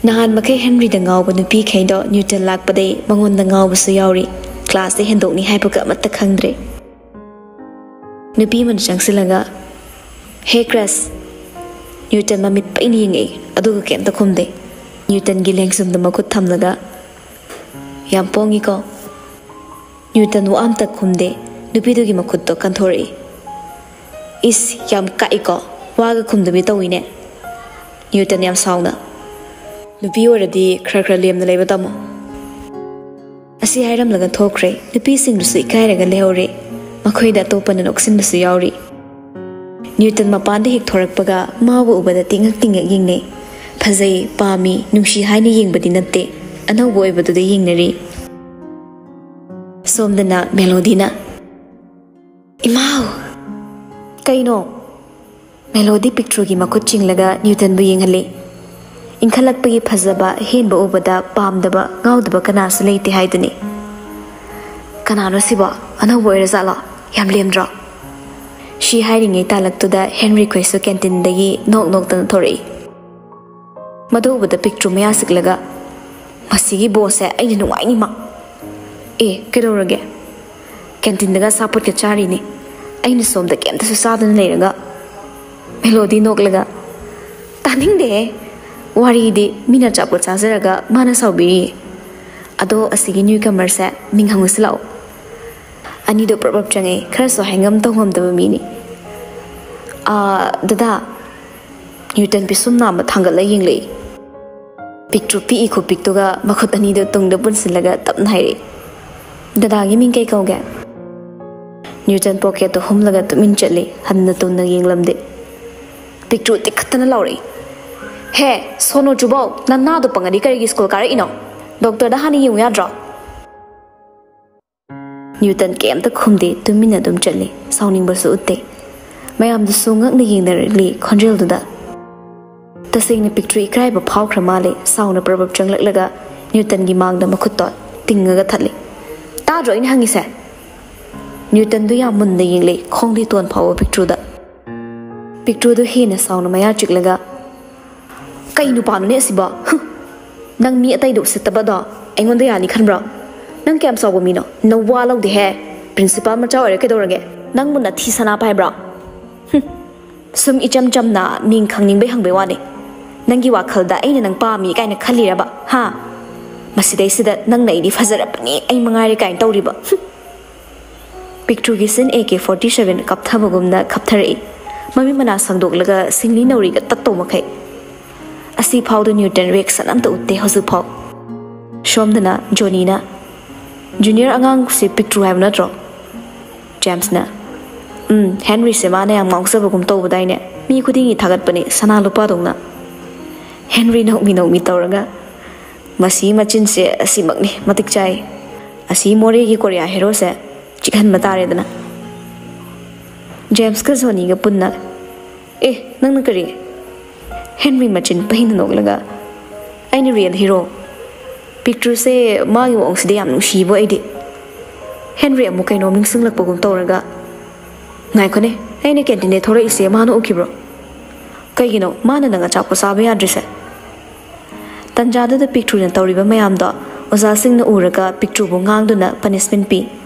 ꯅꯍꯥꯟ ꯃꯈꯩ ꯍꯦꯟꯔꯤꯗ ꯉꯥꯎꯕ ꯅꯨꯄꯤꯈꯩꯗꯣ ꯅ꯭ꯌꯨꯇꯟ ꯂꯥꯛꯄꯗꯩ ꯃꯉꯣꯟꯗ ꯉꯥꯎꯕꯁꯨ ꯌꯥꯎꯔꯤ꯫ ꯀ꯭ꯂꯥꯁꯇ ꯍꯦꯟꯗꯣꯛꯅꯤ ꯍꯥꯏꯕꯒ ꯑꯃꯠꯇ ꯈꯪꯗ꯭ꯔꯦ꯫ ꯅꯨꯄꯤ ꯑꯃꯅ ꯆꯪꯁꯤꯜꯂꯒ, "ꯍꯦ ꯀ꯭ꯔꯁ!" ꯅ꯭ꯌꯨꯇꯟ ꯃꯃꯤꯠ ꯄꯩꯅ ꯌꯦꯡꯉꯛꯏ, ꯑꯗꯨꯒ ꯀꯩꯝꯇ ꯈꯨꯝꯗꯦ꯫ ꯅ꯭ꯌꯨꯇꯟꯒꯤ ꯂꯦꯡꯖꯨꯝꯗ ꯃꯈꯨꯠ ꯊꯝꯂꯒ, "ꯌꯥꯝ ꯄꯣꯡꯉꯤꯀꯣ?" ꯅ꯭ꯌꯨꯇꯟ ꯋꯥ ꯑꯝꯇ ꯈꯨꯝꯗꯦ꯫ ꯅꯨꯄꯤꯗꯨꯒꯤ ꯃꯈꯨꯠꯇꯣ ꯀꯟꯊꯣꯔꯛꯏ꯫ "ꯏꯁ, ꯌꯥꯝ ꯀꯛꯏꯀꯣ? ꯋꯥꯒ ꯈꯨꯝꯗꯕꯤ ꯇꯧꯏꯅꯦ꯫" ꯅ꯭ꯌꯨꯇꯟ ꯌꯥꯝ ꯁꯥꯎꯅ, "ꯅꯨꯄꯤ ꯑꯣꯏꯔꯗꯤ ꯈꯔ ꯈꯔ ꯂꯦꯝꯅ ꯂꯩꯕ ꯇꯝꯃꯣ꯫" ꯑꯁꯤ ꯍꯥꯏꯔꯝꯂꯒ ꯊꯣꯛꯈ꯭ꯔꯦ꯫ ꯅꯨꯄꯤꯁꯤꯡꯗꯨꯁꯨ ꯏꯀꯥꯏꯔꯒ ꯂꯩꯍꯧꯔꯦ꯫ ꯃꯈꯣꯏꯗ ꯑꯇꯣꯞꯄꯅ ꯅꯣꯛꯁꯤꯟꯕꯁꯨ ꯌꯥꯎꯔꯤ꯫ ꯅ꯭ꯌꯨꯇꯟ ꯃꯄꯥꯟꯗ ꯍꯦꯛ ꯊꯣꯔꯛꯄꯒ ꯃꯥꯕꯨ ꯎꯕꯗ ꯇꯤꯡꯉꯛ ꯇꯤꯡꯉꯛ ꯌꯦꯡꯅꯩ꯫ ꯐꯖꯩ, ꯄꯥꯝꯃꯤ, ꯅꯨꯡꯁꯤ ꯍꯥꯏꯅ ꯌꯦꯡꯕꯗꯤ ꯅꯠꯇꯦ, ꯑꯅꯧꯕ ꯑꯣꯏꯕꯗꯨꯗ ꯌꯦꯡꯅꯔꯤ꯫ ꯁꯣꯝꯗꯅ ꯃꯦꯂꯣꯗꯤꯅ, "ꯏꯃꯥꯎ!" "ꯀꯩꯅꯣ?" ꯃꯦꯂꯣꯗꯤ ꯄꯤꯛꯇ꯭ꯔꯨꯒꯤ ꯃꯈꯨꯠ ꯆꯤꯡꯂꯒ ꯅ꯭ꯌꯨꯇꯟꯕꯨ ꯌꯦꯡꯍꯜꯂꯤ꯫ ꯏꯟꯈꯠꯂꯛꯄꯒꯤ ꯐꯖꯕ ꯑꯍꯦꯟꯕ ꯎꯕꯗ ꯄꯥꯝꯗꯕ, ꯉꯥꯎꯗꯕ ꯀꯅꯥꯁꯨ ꯂꯩꯇꯦ ꯍꯥꯏꯗꯨꯅꯤ꯫ "ꯀꯅꯥꯅꯣ ꯁꯤꯕꯣ? ꯑꯅꯧꯕ ꯑꯣꯏꯔꯖꯥꯠꯂꯣ? ꯌꯥꯝ ꯂꯦꯝꯗ꯭ꯔꯣ?" ꯁꯤ ꯍꯥꯏꯔꯤꯉꯩ ꯇꯥꯂꯛꯇꯨꯗ ꯍꯦꯟꯔꯤ ꯈꯣꯏꯁꯨ ꯀꯦꯟꯇꯤꯟꯗꯒꯤ ꯅꯣꯛ ꯅꯣꯛꯇꯅ ꯊꯣꯔꯛꯏ꯫ ꯃꯗꯨ ꯎꯕꯗ ꯄꯤꯛꯇ꯭ꯔꯨ ꯃꯌꯥ ꯁꯤꯛꯂꯒ, "ꯃꯁꯤꯒꯤ ꯕꯣꯁꯁꯦ ꯑꯩꯅ ꯅꯨꯡꯉꯥꯏꯅꯤ ꯃꯥ!" "ꯑꯦ, ꯀꯩꯗꯧꯔꯒꯦ? ꯀꯦꯟꯇꯤꯟꯗꯒ ꯑꯆꯥꯄꯣꯠꯀ ꯆꯥꯔꯤꯅꯤ, ꯑꯩꯅ ꯁꯣꯝꯗ ꯀꯩꯝꯇꯁꯨ ꯆꯥꯗꯅ ꯂꯩꯔꯒ꯫" ꯃꯦꯂꯣꯗꯤ ꯅꯣꯛꯂꯒ, "ꯇꯥꯅꯤꯡꯗꯦꯍꯦ, ꯋꯥꯔꯤꯗꯤ ꯃꯤꯅ ꯑꯆꯥꯄꯣꯠ ꯆꯥꯖꯔꯒ ꯃꯥꯅ ꯁꯥꯎꯕꯤꯔꯤ꯫ ꯑꯗꯣ ꯑꯁꯤꯒꯤ ꯅ꯭ꯌꯨ ꯀꯃꯔꯁꯦ ꯃꯤꯡ ꯍꯪꯉꯨꯁꯤ ꯂꯥꯛꯑꯣ꯫" ꯑꯅꯤꯗꯣ ꯄ꯭ꯔꯞ ꯄ꯭ꯔꯞ ꯆꯪꯉꯛꯏ, ꯈꯔꯁꯨ ꯍꯥꯏꯉꯝ ꯇꯧꯉꯝꯗꯕ ꯃꯤꯅꯤ꯫ ꯑꯥ, ꯗꯗꯥ꯫ ꯅ꯭ꯌꯨꯇꯟ ꯄꯤꯁꯨꯝ ꯅꯥꯝꯃ ꯊꯥꯡꯒꯠꯂ ꯌꯦꯡꯂꯛꯏ꯫ ꯄꯤꯛꯇ꯭ꯔꯨ ꯄꯤꯛꯏ ꯈꯨꯄꯤꯛꯇꯨꯒ ꯃꯈꯨꯠ ꯑꯅꯤꯗꯨ ꯇꯨꯡꯗ ꯄꯨꯟꯁꯤꯜꯂꯒ ꯇꯞꯅ ꯍꯥꯏꯔꯛꯏ, "ꯗꯗꯥꯒꯤ ꯃꯤꯡ ꯀꯩ ꯀꯧꯒꯦ?" ꯅ꯭ꯌꯨꯇꯟ ꯄꯣꯀꯦꯠꯇꯨ ꯍꯨꯝꯂꯒ ꯇꯨꯃꯤꯟ ꯆꯠꯂꯤ, ꯍꯟꯅ ꯇꯨꯡꯅ ꯌꯦꯡꯂꯝꯗꯦ꯫ ꯄꯤꯛꯇ꯭ꯔꯨ ꯇꯤꯛꯈꯠꯇꯅ ꯂꯥꯎꯔꯛꯏ, "ꯍꯦ, ꯁꯣꯅꯣ ꯆꯨꯕꯧ, ꯅꯅꯥꯗꯣ ꯄꯪꯉꯗꯤ ꯀꯔꯤꯒꯤ ꯁ꯭ꯀꯨꯜ ꯀꯥꯔꯛꯏꯅꯣ? ꯗꯣꯛꯇꯔꯗ ꯍꯥꯟꯅ ꯌꯦꯡꯉꯨ ꯌꯥꯗ꯭ꯔꯣ?" ꯅ꯭ꯌꯨꯇꯟ ꯀꯩꯝꯇ ꯈꯨꯝꯗꯦ, ꯇꯨꯃꯤꯟꯅ ꯑꯗꯨꯝ ꯆꯠꯂꯤ, ꯁꯥꯎꯅꯤꯡꯕꯁꯨ ꯎꯠꯇꯦ꯫ ꯃꯌꯥꯝꯗꯨꯁꯨ ꯉꯛꯅ ꯌꯦꯡꯅꯔꯛꯂꯤ ꯈꯣꯟꯖꯦꯜꯗꯨꯗ꯫ ꯇꯁꯦꯡꯅ ꯄꯤꯛꯇ꯭ꯔꯨ ꯏꯀꯥꯏꯕ ꯐꯥꯎꯈ꯭ꯔ ꯃꯥꯜꯂꯦ, ꯁꯥꯎꯅ ꯄ꯭ꯔꯕꯞ ꯆꯪꯂꯛꯂꯒ ꯅ꯭ꯌꯨꯇꯟꯒꯤ ꯃꯥꯡꯗ ꯃꯈꯨꯠꯇꯣ ꯇꯤꯡꯉꯒ ꯊꯠꯂꯤ꯫ "ꯇꯥꯗ꯭ꯔꯣ ꯑꯩꯅ ꯍꯪꯉꯤꯁꯦ?" ꯅ꯭ꯌꯨꯇꯟꯗꯨ ꯌꯥꯝ ꯃꯨꯟꯅ ꯌꯦꯡꯂꯤ, ꯈꯣꯡꯗꯤ ꯇꯣꯟ ꯐꯥꯎꯕ ꯄꯤꯛꯇ꯭ꯔꯨꯗ꯫ ꯄꯤꯛꯇ꯭ꯔꯨꯗꯨ ꯍꯦꯟꯅ ꯁꯥꯎꯅ ꯃꯌꯥ ꯆꯤꯛꯂꯒ, "ꯀꯩ ꯅꯨꯄꯥꯅꯣꯅꯦ ꯑꯁꯤꯕꯣ? ꯍꯨꯝ! ꯅꯪ ꯃꯤ ꯑꯇꯩꯗ ꯎꯁꯤꯠꯇꯕꯗꯣ ꯑꯩꯉꯣꯟꯗ ꯌꯥꯅꯤ ꯈꯟꯕ꯭ꯔꯣ? ꯅꯪ ꯀꯌꯥꯝ ꯆꯥꯎꯕ ꯃꯤꯅꯣ? ꯅꯋꯥ ꯂꯧꯗꯦꯍꯦ! ꯄ꯭ꯔꯤꯟꯁꯤꯄꯥꯜ ꯃꯆꯥ ꯑꯣꯏꯔ ꯀꯩꯗꯧꯔꯒꯦ? ꯅꯪꯕꯨ ꯅꯊꯤ ꯁꯅꯥ ꯄꯥꯏꯕ꯭ꯔꯣ? ꯍꯨꯝ! ꯁꯨꯝ ꯏꯆꯝ ꯆꯝꯅ ꯃꯤꯡ ꯈꯪꯅꯤꯡꯕꯩ ꯍꯪꯕꯩ ꯋꯥꯅꯤ꯫ ꯅꯪꯒꯤ ꯋꯥꯈꯜꯗ ꯑꯩꯅ ꯅꯪ ꯄꯥꯝꯃꯤ ꯀꯥꯏꯅ ꯈꯜꯂꯤꯔꯕ? ꯍꯥ? ꯃꯁꯤꯗꯩꯁꯤꯗ ꯅꯪꯅ ꯑꯩꯗꯤ ꯐꯖꯔꯕꯅꯤ, ꯑꯩ ꯃꯉꯥꯏꯔꯦ ꯀꯥꯏꯅ ꯇꯧꯔꯤꯕ? ꯍꯨꯝ!" ꯄꯤꯛꯇ꯭ꯔꯨꯒꯤ ꯆꯤꯟ ꯑꯦ ꯀꯦ ꯐꯣꯔꯇꯤ ꯁꯚꯦꯟ ꯀꯥꯞꯊꯕꯒꯨꯝꯅ ꯀꯥꯞꯊꯔꯛꯏ, ꯃꯃꯤꯠ ꯃꯅꯥ ꯁꯪꯗꯣꯛꯂꯒ ꯁꯤꯡꯂꯤ ꯅꯧꯔꯤꯒ ꯇꯠꯇꯧ ꯃꯈꯩ꯫ ꯑꯁꯤ ꯐꯥꯎꯗ ꯅ꯭ꯌꯨꯇꯟ ꯔꯤꯌꯦꯛꯁꯟ ꯑꯝꯇ ꯎꯠꯇꯦ ꯍꯧꯖꯤꯛꯐꯥꯎ꯫ ꯁꯣꯝꯗꯅ ꯖꯣꯅꯤꯅ, "ꯖꯨꯅꯤꯌꯔ ꯑꯉꯥꯡꯁꯦ ꯄꯤꯛꯇ꯭ꯔꯨ ꯍꯥꯏꯕ ꯅꯠꯇ꯭ꯔꯣ?" ꯖꯦꯝꯁꯅ, "ꯎꯝ, ꯍꯦꯟꯔꯤꯁꯦ ꯃꯥꯅ ꯌꯥꯝ ꯉꯥꯎꯖꯕꯒꯨꯝ ꯇꯧꯕꯗꯥꯏꯅꯦ? ꯃꯤ ꯈꯨꯗꯤꯡꯒꯤ ꯊꯥꯒꯠꯄꯅꯦ ꯁꯅꯥ ꯂꯨꯄꯥꯗꯧꯅ꯫" ꯍꯦꯟꯔꯤ ꯅꯣꯛꯃꯤ ꯅꯣꯛꯃꯤ ꯇꯧꯔꯒ, "ꯃꯁꯤ ꯃꯆꯤꯟꯁꯦ ꯑꯁꯤꯃꯛꯅꯤ ꯃꯇꯤꯛ ꯆꯥꯏ꯫ ꯑꯁꯤ ꯃꯣꯔꯦꯒꯤ ꯀꯣꯔꯤꯌꯥ ꯍꯦꯔꯣꯁꯦ ꯆꯤꯛꯍꯟꯕ ꯇꯥꯔꯦꯗꯅ꯫" ꯖꯦꯝꯁꯀ ꯖꯣꯅꯤꯒ ꯄꯨꯟꯅ, "ꯑꯦ, ꯅꯪꯅ ꯀꯔꯤ?" ꯍꯦꯟꯔꯤ ꯃꯆꯤꯟ ꯄꯩꯅ ꯅꯣꯛꯂꯒ, "ꯑꯩꯅ ꯔꯤꯌꯦꯜ ꯍꯤꯔꯣ꯫ ꯄꯤꯛꯇ꯭ꯔꯨꯁꯦ ꯃꯥꯒꯤ ꯃꯑꯣꯡꯁꯤꯗꯤ ꯌꯥꯝ ꯅꯨꯡꯁꯤꯕ ꯑꯩꯗꯤ꯫" ꯍꯦꯟꯔꯤ ꯑꯃꯨꯛ ꯀꯩꯅꯣꯝ ꯅꯤꯡꯁꯤꯡꯂꯛꯄꯒꯨꯝ ꯇꯧꯔꯒ, "ꯉꯥꯏꯈꯣꯅꯦ, ꯑꯩꯅ ꯀꯦꯟꯇꯤꯟꯗꯩ ꯊꯣꯔꯛꯏꯁꯦ ꯃꯥꯅ ꯎꯈꯤꯕ꯭ꯔꯣ? ꯀꯩꯒꯤꯅꯣ ꯃꯥꯅ ꯅꯪ ꯑꯆꯥꯄꯣꯠ ꯆꯥꯕ ꯌꯥꯗ꯭ꯔꯤꯁꯦ?" ꯇꯟꯖꯥꯗꯨꯗ ꯄꯤꯛꯇ꯭ꯔꯨꯅ ꯇꯧꯔꯤꯕ ꯃꯌꯥꯝꯗꯣ ꯑꯣꯖꯥꯁꯤꯡꯅ ꯎꯔꯒ ꯄꯤꯛꯇ꯭ꯔꯨꯕꯨ ꯉꯥꯡꯗꯨꯅ ꯄꯅꯤꯁꯃꯦꯟ ꯄꯤ꯫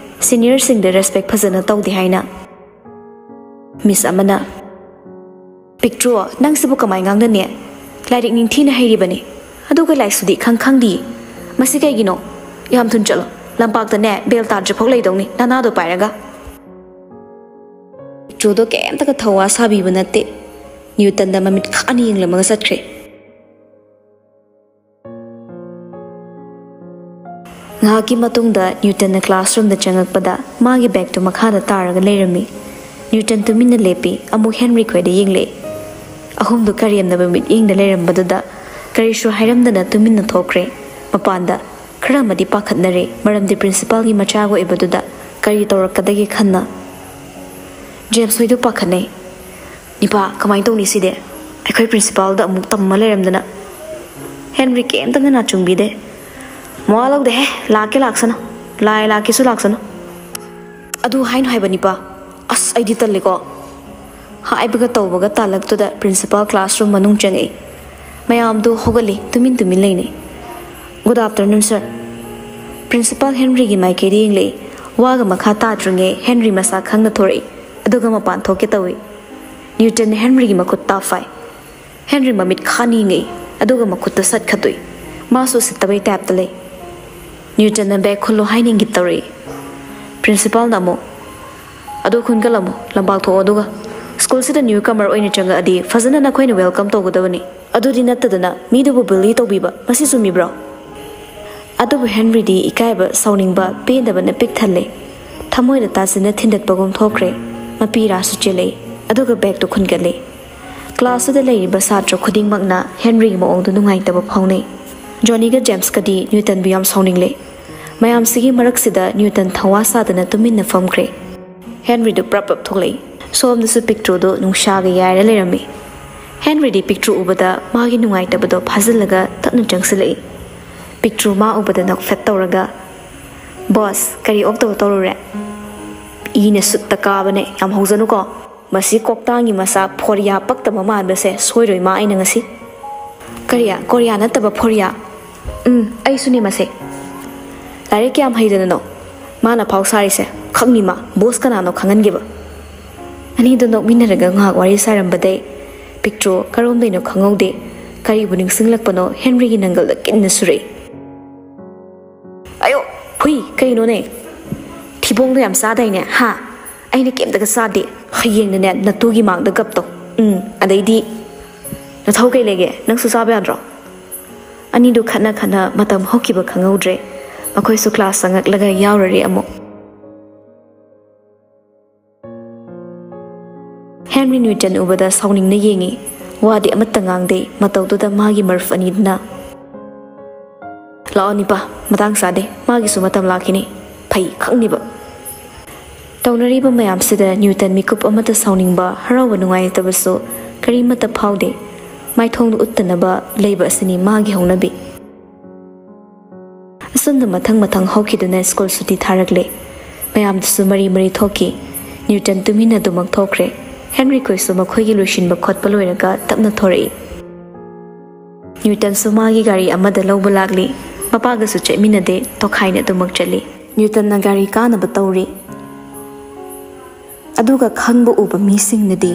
ꯁꯤꯅꯤꯌꯔꯁꯤꯡꯗ ꯔꯦꯁꯄꯦꯛ ꯐꯖꯅ ꯇꯧꯗꯦ ꯍꯥꯏꯅ꯫ ꯃꯤꯁ ꯑꯃꯅ, "ꯄꯤꯛꯇ꯭ꯔꯨ, ꯅꯪꯁꯤꯕꯨ ꯀꯃꯥꯏ ꯉꯥꯡꯅꯅꯤ? ꯂꯥꯏꯔꯤꯛ ꯅꯤꯡꯊꯤꯅ ꯍꯩꯔꯤꯕꯅꯤ, ꯑꯗꯨꯒ ꯂꯥꯏꯁꯨꯗꯤ ꯏꯈꯪ ꯈꯪꯗꯤꯌꯦ꯫ ꯃꯁꯤ ꯀꯩꯒꯤꯅꯣ? ꯌꯥꯝ ꯊꯨꯅ ꯆꯠꯂꯣ꯫ ꯂꯝꯄꯥꯛꯇꯅꯦ ꯕꯦꯜ ꯇꯥꯗ꯭ꯔꯤꯐꯥꯎ ꯂꯩꯗꯧꯅꯤ ꯅꯅꯥꯗꯣ ꯄꯥꯏꯔꯒ꯫" ꯄꯤꯛꯇ꯭ꯔꯨꯗꯣ ꯀꯩꯝꯇꯒ ꯊꯧꯋꯥ ꯁꯥꯕꯤꯕ ꯅꯠꯇꯦ꯫ ꯅ꯭ꯌꯨꯇꯟꯗ ꯃꯃꯤꯠ ꯈꯥꯅ ꯌꯦꯡꯂꯝꯃꯒ ꯆꯠꯈ꯭ꯔꯦ꯫ ꯉꯥꯏꯍꯥꯛꯀꯤ ꯃꯇꯨꯡꯗ ꯅ꯭ꯌꯨꯇꯟꯅ ꯀ꯭ꯂꯥꯁꯔꯨꯝꯗ ꯆꯪꯉꯛꯄꯗ ꯃꯥꯒꯤ ꯕꯦꯒꯇꯨ ꯃꯈꯥꯗ ꯇꯥꯔꯒ ꯂꯩꯔꯝꯃꯤ꯫ ꯅ꯭ꯌꯨꯇꯟ ꯇꯨꯃꯤꯟꯅ ꯂꯦꯞꯄꯤ, ꯑꯃꯨꯛ ꯍꯦꯟꯔꯤ ꯈꯣꯏꯗ ꯌꯦꯡꯂꯛꯏ꯫ ꯑꯍꯨꯝꯗꯨ ꯀꯔꯦꯝꯅꯕ ꯃꯤꯠꯌꯦꯡꯗ ꯂꯩꯔꯝꯕꯗꯨꯗ ꯀꯔꯤꯁꯨ ꯍꯥꯏꯔꯝꯗꯅ ꯇꯨꯃꯤꯟꯅ ꯊꯣꯛꯈ꯭ꯔꯦ꯫ ꯃꯄꯥꯟꯗ ꯈꯔ ꯑꯃꯗꯤ ꯄꯥꯈꯠꯅꯔꯦ, ꯃꯔꯝꯗꯤ ꯄ꯭ꯔꯤꯟꯁꯤꯄꯥꯜꯒꯤ ꯃꯆꯥꯒ ꯑꯣꯏꯕꯗꯨꯗ ꯀꯔꯤ ꯇꯧꯔꯛꯀꯗꯒꯦ ꯈꯟꯅ꯫ ꯖꯦꯝꯁ ꯍꯣꯏꯗꯨ ꯄꯥꯈꯠꯅꯩ꯫ "ꯅꯤꯄꯥ, ꯀꯃꯥꯏꯅ ꯇꯧꯅꯤ ꯁꯤꯗꯤ? ꯑꯩꯈꯣꯏ ꯄ꯭ꯔꯤꯟꯁꯤꯄꯥꯜꯗ ꯑꯃꯨꯛ ꯇꯝꯃ ꯂꯩꯔꯝꯗꯅ꯫" ꯍꯦꯟꯔꯤ ꯀꯩꯝꯇ ꯅꯅꯥ ꯆꯨꯡꯕꯤꯗꯦ꯫ "ꯃꯋꯥ ꯂꯧꯗꯦꯍꯦ, ꯂꯥꯛꯀꯦ ꯂꯥꯛꯁꯅꯨ, ꯂꯥꯏ ꯂꯥꯛꯀꯦꯁꯨ ꯂꯥꯛꯁꯅꯨ꯫" "ꯑꯗꯨ ꯍꯥꯏꯅꯨ ꯍꯥꯏꯕ ꯅꯤꯄꯥ, ꯑꯁ ꯑꯩꯗꯤ ꯇꯜꯂꯦꯀꯣ꯫" ꯍꯥꯏꯕꯒ ꯇꯧꯕꯒ ꯇꯥꯜꯂꯛꯇꯨꯗ ꯄ꯭ꯔꯤꯟꯁꯤꯄꯥꯜ ꯀ꯭ꯂꯥꯁꯔꯨꯝ ꯃꯅꯨꯡ ꯆꯪꯉꯛꯏ꯫ ꯃꯌꯥꯝꯗꯨ ꯍꯧꯒꯠꯂꯤ, ꯇꯨꯃꯤꯟ ꯇꯨꯃꯤꯟ ꯂꯩꯅꯩ꯫ "Good afternoon, sir꯫" ꯄ꯭ꯔꯤꯟꯁꯤꯄꯥꯜ ꯍꯦꯟꯔꯤꯒꯤ ꯃꯥꯏꯀꯩꯗ ꯌꯦꯡꯂꯛꯏ꯫ ꯋꯥꯒ ꯃꯈꯥ ꯇꯥꯗ꯭ꯔꯤꯉꯩ ꯍꯦꯟꯔꯤ ꯃꯁꯥ ꯈꯪꯅ ꯊꯣꯔꯛꯏ, ꯑꯗꯨꯒ ꯃꯄꯥꯟ ꯊꯣꯛꯀꯦ ꯇꯧꯏ꯫ ꯅ꯭ꯌꯨꯇꯟꯅ ꯍꯦꯟꯔꯤꯒꯤ ꯃꯈꯨꯠ ꯇꯥꯞ ꯐꯥꯏ꯫ ꯍꯦꯟꯔꯤ ꯃꯃꯤꯠ ꯈꯥꯅꯤꯡꯉꯤ, ꯑꯗꯨꯒ ꯃꯈꯨꯠꯇ ꯁꯠ ꯈꯠꯇꯣꯛꯏ꯫ ꯃꯥꯁꯨ ꯎꯁꯤꯠꯇꯕꯩ ꯇꯥꯏꯞꯇ ꯂꯩ꯫ ꯅ꯭ꯌꯨꯇꯟꯅ ꯕꯦꯒ ꯈꯨꯜꯂꯣ ꯍꯥꯏꯅ ꯏꯪꯒꯤꯠ ꯇꯧꯔꯛꯏ꯫ ꯄ꯭ꯔꯤꯟꯁꯤꯄꯥꯜꯅ ꯑꯃꯨꯛ, "ꯑꯗꯨ ꯈꯨꯟꯒꯠꯂꯝꯃꯣ, ꯂꯝꯄꯥꯛ ꯊꯣꯛꯑꯣ, ꯑꯗꯨꯒ ꯁ꯭ꯀꯨꯜꯁꯤꯗ ꯅ꯭ꯌꯨ ꯀꯃꯔ ꯑꯣꯏꯅ ꯆꯪꯉꯛꯑꯗꯤ ꯐꯖꯅ ꯅꯈꯣꯏꯅ ꯋꯦꯜꯀꯝ ꯇꯧꯒꯗꯕꯅꯤ꯫ ꯑꯗꯨꯗꯤ ꯅꯠꯇꯗꯅ ꯃꯤꯗꯨꯕꯨ ꯕꯨꯂꯤ ꯇꯧꯕꯤꯕ, ꯃꯁꯤ ꯆꯨꯝꯃꯤꯕ꯭ꯔꯣ?" ꯑꯗꯨꯕꯨ ꯍꯦꯟꯔꯤꯗꯤ ꯏꯀꯥꯏꯕ, ꯁꯥꯎꯅꯤꯡꯕ, ꯄꯦꯟꯗꯕꯅ ꯄꯤꯛ ꯊꯜꯂꯦ꯫ ꯊꯃꯣꯏꯗ ꯇꯥꯁꯤꯟꯅ ꯊꯤꯟꯗꯠꯄꯒꯨꯝ ꯊꯣꯛꯈ꯭ꯔꯦ꯫ ꯃꯄꯤ ꯏꯔꯥꯁꯨ ꯆꯦꯜꯂꯛꯏ, ꯑꯗꯨꯒ ꯕꯦꯒꯇꯨ ꯈꯨꯟꯒꯠꯂꯤ꯫ ꯀ꯭ꯂꯥꯁꯇꯨꯗ ꯂꯩꯔꯤꯕ ꯁꯥꯇ꯭ꯔ ꯈꯨꯗꯤꯡꯃꯛꯅ ꯍꯦꯟꯔꯤꯒꯤ ꯃꯑꯣꯡꯗꯨ ꯅꯨꯡꯉꯥꯏꯇꯕ ꯐꯥꯎꯅꯩ꯫ ꯖꯣꯅꯤꯒ ꯖꯦꯝꯁꯀꯗꯤ ꯅ꯭ꯌꯨꯇꯟꯕꯨ ꯌꯥꯝ ꯁꯥꯎꯅꯤꯡꯂꯦ꯫ ꯃꯌꯥꯝꯁꯤꯒꯤ ꯃꯔꯛꯁꯤꯗ ꯅ꯭ꯌꯨꯇꯟ ꯊꯋꯥ ꯁꯥꯗꯅ ꯇꯨꯃꯤꯟꯅ ꯐꯝꯈ꯭ꯔꯦ꯫ ꯍꯦꯟꯔꯤꯗꯨ ꯄ꯭ꯔꯞ ꯄ꯭ꯔꯞ ꯊꯣꯛꯂꯛꯏ꯫ ꯁꯣꯝꯗꯁꯨ ꯄꯤꯛꯇ꯭ꯔꯨꯗꯨ ꯅꯨꯡꯁꯥꯒ ꯌꯥꯏꯔ ꯂꯩꯔꯝꯃꯤ꯫ ꯍꯦꯟꯔꯤꯗꯤ ꯄꯤꯛꯇ꯭ꯔꯨ ꯎꯕꯗ ꯃꯥꯒꯤ ꯅꯨꯡꯉꯥꯏꯇꯕꯗꯣ ꯐꯥꯖꯤꯜꯂꯒ ꯇꯞꯅ ꯆꯪꯁꯤꯜꯂꯛꯏ꯫ ꯄꯤꯛꯇ꯭ꯔꯨ ꯃꯥ ꯎꯕꯗ ꯅꯣꯛꯐꯦꯠ ꯇꯧꯔꯒ, "ꯕꯣꯁ, ꯀꯔꯤ ꯑꯣꯛꯇꯕ ꯇꯧꯔꯨꯔꯦ?" "ꯏꯅ ꯁꯨꯠꯇ ꯀꯥꯕꯅꯦ, ꯌꯥꯝ ꯍꯧꯖꯅꯨꯀꯣ꯫ ꯃꯁꯤ ꯀꯣꯛꯇꯥꯡꯒꯤ ꯃꯆꯥ ꯐꯣꯔꯤꯌꯥ ꯄꯛꯇꯕ ꯃꯥꯟꯕꯁꯦ ꯁꯣꯏꯔꯣꯏ ꯃꯥ ꯑꯩꯅ ꯉꯁꯤ꯫" "ꯀꯔꯤꯌꯥ? ꯀꯣꯔꯤꯌꯥ ꯅꯠꯇꯕ ꯐꯣꯔꯤꯌꯥ?" "ꯎꯝ, ꯑꯩꯁꯨꯅꯦ ꯃꯁꯦ꯫ ꯂꯥꯏꯔꯤꯛ ꯀꯌꯥꯝ ꯍꯩꯗꯅꯅꯣ ꯃꯥꯅ ꯐꯥꯎ ꯁꯥꯔꯤꯁꯦ? ꯈꯪꯅꯤ ꯃꯥ, ꯕꯣꯁ ꯀꯅꯥꯅꯣ ꯈꯪꯍꯟꯒꯦꯕ꯫" ꯑꯅꯤꯗꯣ ꯅꯣꯛꯃꯤꯟꯅꯔꯒ ꯉꯥꯏꯍꯥꯛ ꯋꯥꯔꯤ ꯁꯥꯔꯝꯕꯗꯩ ꯄꯤꯛꯇ꯭ꯔꯨ ꯀꯔꯣꯝꯗꯩꯅꯣ ꯈꯪꯍꯧꯗꯦ, ꯀꯔꯤꯕꯨ ꯅꯤꯡꯁꯤꯡꯂꯛꯄꯅꯣ ꯍꯦꯟꯔꯤꯒꯤ ꯅꯪꯒꯜꯗ ꯀꯤꯟꯅ ꯁꯨꯔꯛꯏ꯫ "ꯑꯌꯣ, ꯍꯨꯏ, ꯀꯩꯅꯣꯅꯦ? ꯊꯤꯕꯣꯡꯗꯣ ꯌꯥꯝ ꯆꯥꯗꯥꯏꯅꯦ, ꯍꯥ?" ꯑꯩꯅ ꯀꯩꯝꯇꯒ ꯆꯥꯗꯦ꯫ ꯍꯌꯦꯡꯅꯅꯦ ꯅꯇꯨꯒꯤ ꯃꯥꯡꯗ ꯒꯞ ꯇꯧ꯫ ꯎꯝ, ꯑꯗꯩꯗꯤ ꯅꯊꯧ ꯀꯩ ꯂꯩꯒꯦ? ꯅꯪꯁꯨ ꯆꯥꯕ ꯌꯥꯗ꯭ꯔꯣ? ꯑꯅꯤꯗꯨ ꯈꯠꯅ ꯈꯠꯅ ꯃꯇꯝ ꯍꯧꯈꯤꯕ ꯈꯪꯍꯧꯗ꯭ꯔꯦ꯫ ꯃꯈꯣꯏꯁꯨ ꯀ꯭ꯂꯥꯁ ꯆꯪꯉꯛꯂꯒ ꯌꯥꯎꯔꯔꯦ ꯑꯃꯨꯛ꯫ ꯍꯦꯟꯔꯤ ꯅ꯭ꯌꯨꯇꯟ ꯎꯕꯗ ꯁꯥꯎꯅꯤꯡꯅ ꯌꯦꯡꯉꯤ꯫ ꯋꯥꯗꯤ ꯑꯃꯠꯇ ꯉꯥꯡꯗꯦ꯫ ꯃꯇꯧꯗꯨꯗ ꯃꯥꯒꯤ ꯃꯔꯨꯞ ꯑꯅꯤꯗꯨꯅ, "ꯂꯥꯛꯑꯣ ꯅꯤꯄꯥ, ꯃꯇꯥꯡ ꯆꯥꯗꯦ, ꯃꯥꯒꯤꯁꯨ ꯃꯇꯝ ꯂꯥꯛꯈꯤꯅꯤ꯫ ꯐꯩ ꯈꯪꯅꯤꯕ꯫" ꯇꯧꯅꯔꯤꯕ ꯃꯌꯥꯝꯁꯤꯗ ꯅ꯭ꯌꯨꯇꯟ ꯃꯤꯀꯨꯞ ꯑꯃꯠꯇ ꯁꯥꯎꯅꯤꯡꯕ, ꯍꯔꯥꯎꯕ, ꯅꯨꯡꯉꯥꯏꯇꯕꯁꯨ ꯀꯔꯤꯃꯠꯇ ꯐꯥꯎꯗꯦ꯫ ꯃꯥꯏꯊꯣꯡꯗ ꯎꯠꯇꯅꯕ ꯂꯩꯕ ꯑꯁꯤꯅꯤ ꯃꯥꯒꯤ ꯍꯧꯅꯕꯤ꯫ ꯑꯁꯨꯝꯅ ꯃꯊꯪ ꯃꯊꯪ ꯍꯧꯈꯤꯗꯨꯅ ꯁ꯭ꯀꯨꯜ ꯁꯨꯇꯤ ꯊꯥꯔꯛꯂꯦ꯫ ꯃꯌꯥꯝꯗꯨꯁꯨ ꯃꯔꯤ ꯃꯔꯤ ꯊꯣꯛꯈꯤ꯫ ꯅ꯭ꯌꯨꯇꯟ ꯇꯨꯃꯤꯟꯅ ꯑꯗꯨꯃꯛ ꯊꯣꯛꯈ꯭ꯔꯦ꯫ ꯍꯦꯟꯔꯤ ꯈꯣꯏꯁꯨ ꯃꯈꯣꯏꯒꯤ ꯂꯣꯏꯁꯤꯟꯕ ꯈꯣꯠꯄ ꯂꯣꯏꯔꯒ ꯇꯞꯅ ꯊꯣꯔꯛꯏ꯫ ꯅ꯭ꯌꯨꯇꯟꯁꯨ ꯃꯥꯒꯤ ꯒꯥꯔꯤ ꯑꯃꯗ ꯂꯧꯕ ꯂꯥꯛꯂꯤ꯫ ꯃꯄꯥꯒꯁꯨ ꯆꯠꯃꯤꯟꯅꯗꯦ, ꯇꯣꯈꯥꯏꯅ ꯑꯗꯨꯃꯛ ꯆꯠꯂꯤ꯫ ꯅ꯭ꯌꯨꯇꯟꯅ ꯒꯥꯔꯤ ꯀꯥꯅꯕ ꯇꯧꯔꯤ꯫ ꯑꯗꯨꯒ ꯈꯪꯕ ꯎꯕ ꯃꯤꯁꯤꯡꯅꯗꯤ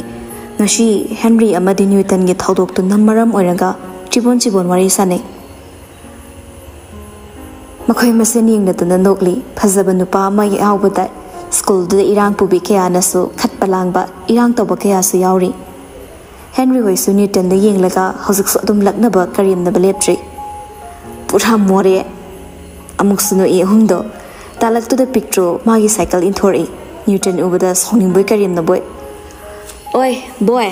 ꯉꯁꯤ ꯍꯦꯟꯔꯤ ꯑꯃꯗꯤ ꯅ꯭ꯌꯨꯇꯟꯒꯤ ꯊꯧꯗꯣꯛꯇꯨꯅ ꯃꯔꯝ ꯑꯣꯏꯔꯒ ꯆꯤꯕꯣꯟ ꯆꯤꯕꯣꯟ ꯋꯥꯔꯤ ꯁꯥꯅꯩ꯫ ꯃꯈꯣꯏ ꯃꯁꯦꯟ ꯌꯦꯡꯅꯗꯨꯅ ꯅꯣꯛꯂꯤ꯫ ꯐꯖꯕ ꯅꯨꯄꯥ ꯑꯃ ꯌꯥꯎꯕꯗ ꯁ꯭ꯀꯨꯜꯗꯨꯗ ꯏꯔꯥꯡ ꯄꯨꯕꯤ ꯀꯌꯥꯅꯁꯨ ꯈꯠꯄ ꯂꯥꯡꯕ, ꯏꯔꯥꯡ ꯇꯧꯕ ꯀꯌꯥꯁꯨ ꯌꯥꯎꯔꯤ꯫ ꯍꯦꯟꯔꯤ ꯍꯣꯏꯁꯨ ꯅ꯭ꯌꯨꯇꯟꯗ ꯌꯦꯡꯂꯒ ꯍꯧꯖꯤꯛꯁꯨ ꯑꯗꯨꯝ ꯂꯛꯅꯕ ꯀꯔꯦꯝꯅꯕ ꯂꯦꯞꯇ꯭ꯔꯤ꯫ ꯄꯨꯔꯥ ꯃꯣꯔꯦ꯫ ꯑꯃꯨꯛꯁꯨ ꯅꯣꯛꯏ ꯑꯍꯨꯝꯗꯣ꯫ ꯇꯥꯂꯛꯇꯨꯗ ꯄꯤꯛꯇ꯭ꯔꯨ ꯃꯥꯒꯤ ꯁꯥꯏꯀꯜ ꯏꯟꯊꯣꯔꯛꯏ꯫ ꯅ꯭ꯌꯨꯇꯟ ꯎꯕꯗ ꯁꯥꯎꯅꯤꯡꯕꯣꯏ ꯀꯔꯦꯝꯅꯕꯣꯏ꯫ "ꯑꯣꯏ ꯕꯣꯏ,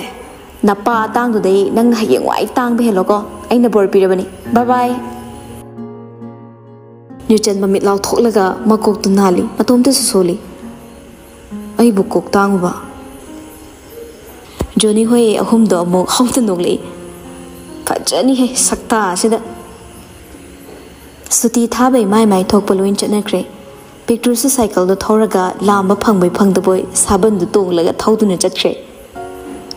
ꯅꯄꯥ ꯑꯇꯥꯡꯗꯨꯗꯩ ꯅꯪꯅ ꯍꯌꯦꯡꯋꯥꯏ ꯇꯥꯡꯕ ꯍꯦꯜꯂꯣꯀꯣ꯫ ꯑꯩꯅ ꯕꯣꯔ ꯄꯤꯔꯕꯅꯤ꯫ ꯕꯥꯏ ꯕꯥꯏ꯫" ꯅ꯭ꯌꯨꯇꯟ ꯃꯃꯤꯠ ꯂꯥꯎꯊꯣꯛꯂꯒ ꯃꯀꯣꯛꯇꯨ ꯅꯥꯜꯂꯤ꯫ ꯃꯇꯣꯝꯇꯁꯨ ꯁꯣꯜꯂꯤ꯫ "ꯑꯩꯕꯨ ꯀꯣꯛ ꯇꯥꯡꯉꯨꯕ?" ꯖꯣꯅꯤ ꯍꯣꯏ ꯑꯍꯨꯝꯗꯣ ꯑꯃꯨꯛ ꯍꯧꯅ ꯅꯣꯛꯂꯛꯏ꯫ "ꯐꯖꯅꯤꯍꯦ ꯁꯛꯇꯥ ꯑꯁꯤꯗ!" ꯁꯨꯇꯤ ꯊꯥꯕꯩ ꯃꯥꯏ ꯃꯥꯏ ꯊꯣꯛꯄ ꯂꯣꯏ ꯆꯠꯅꯈ꯭ꯔꯦ꯫ ꯄꯤꯛꯇ꯭ꯔꯨꯁꯨ ꯁꯥꯏꯀꯜꯗꯣ ꯊꯧꯔꯒ ꯂꯥꯝꯕ ꯐꯪꯕꯣꯏ ꯐꯪꯗꯕꯣꯏ ꯁꯥꯕꯟꯗꯨ ꯇꯣꯡꯂꯒ ꯊꯧꯗꯨꯅ ꯆꯠꯈ꯭ꯔꯦ꯫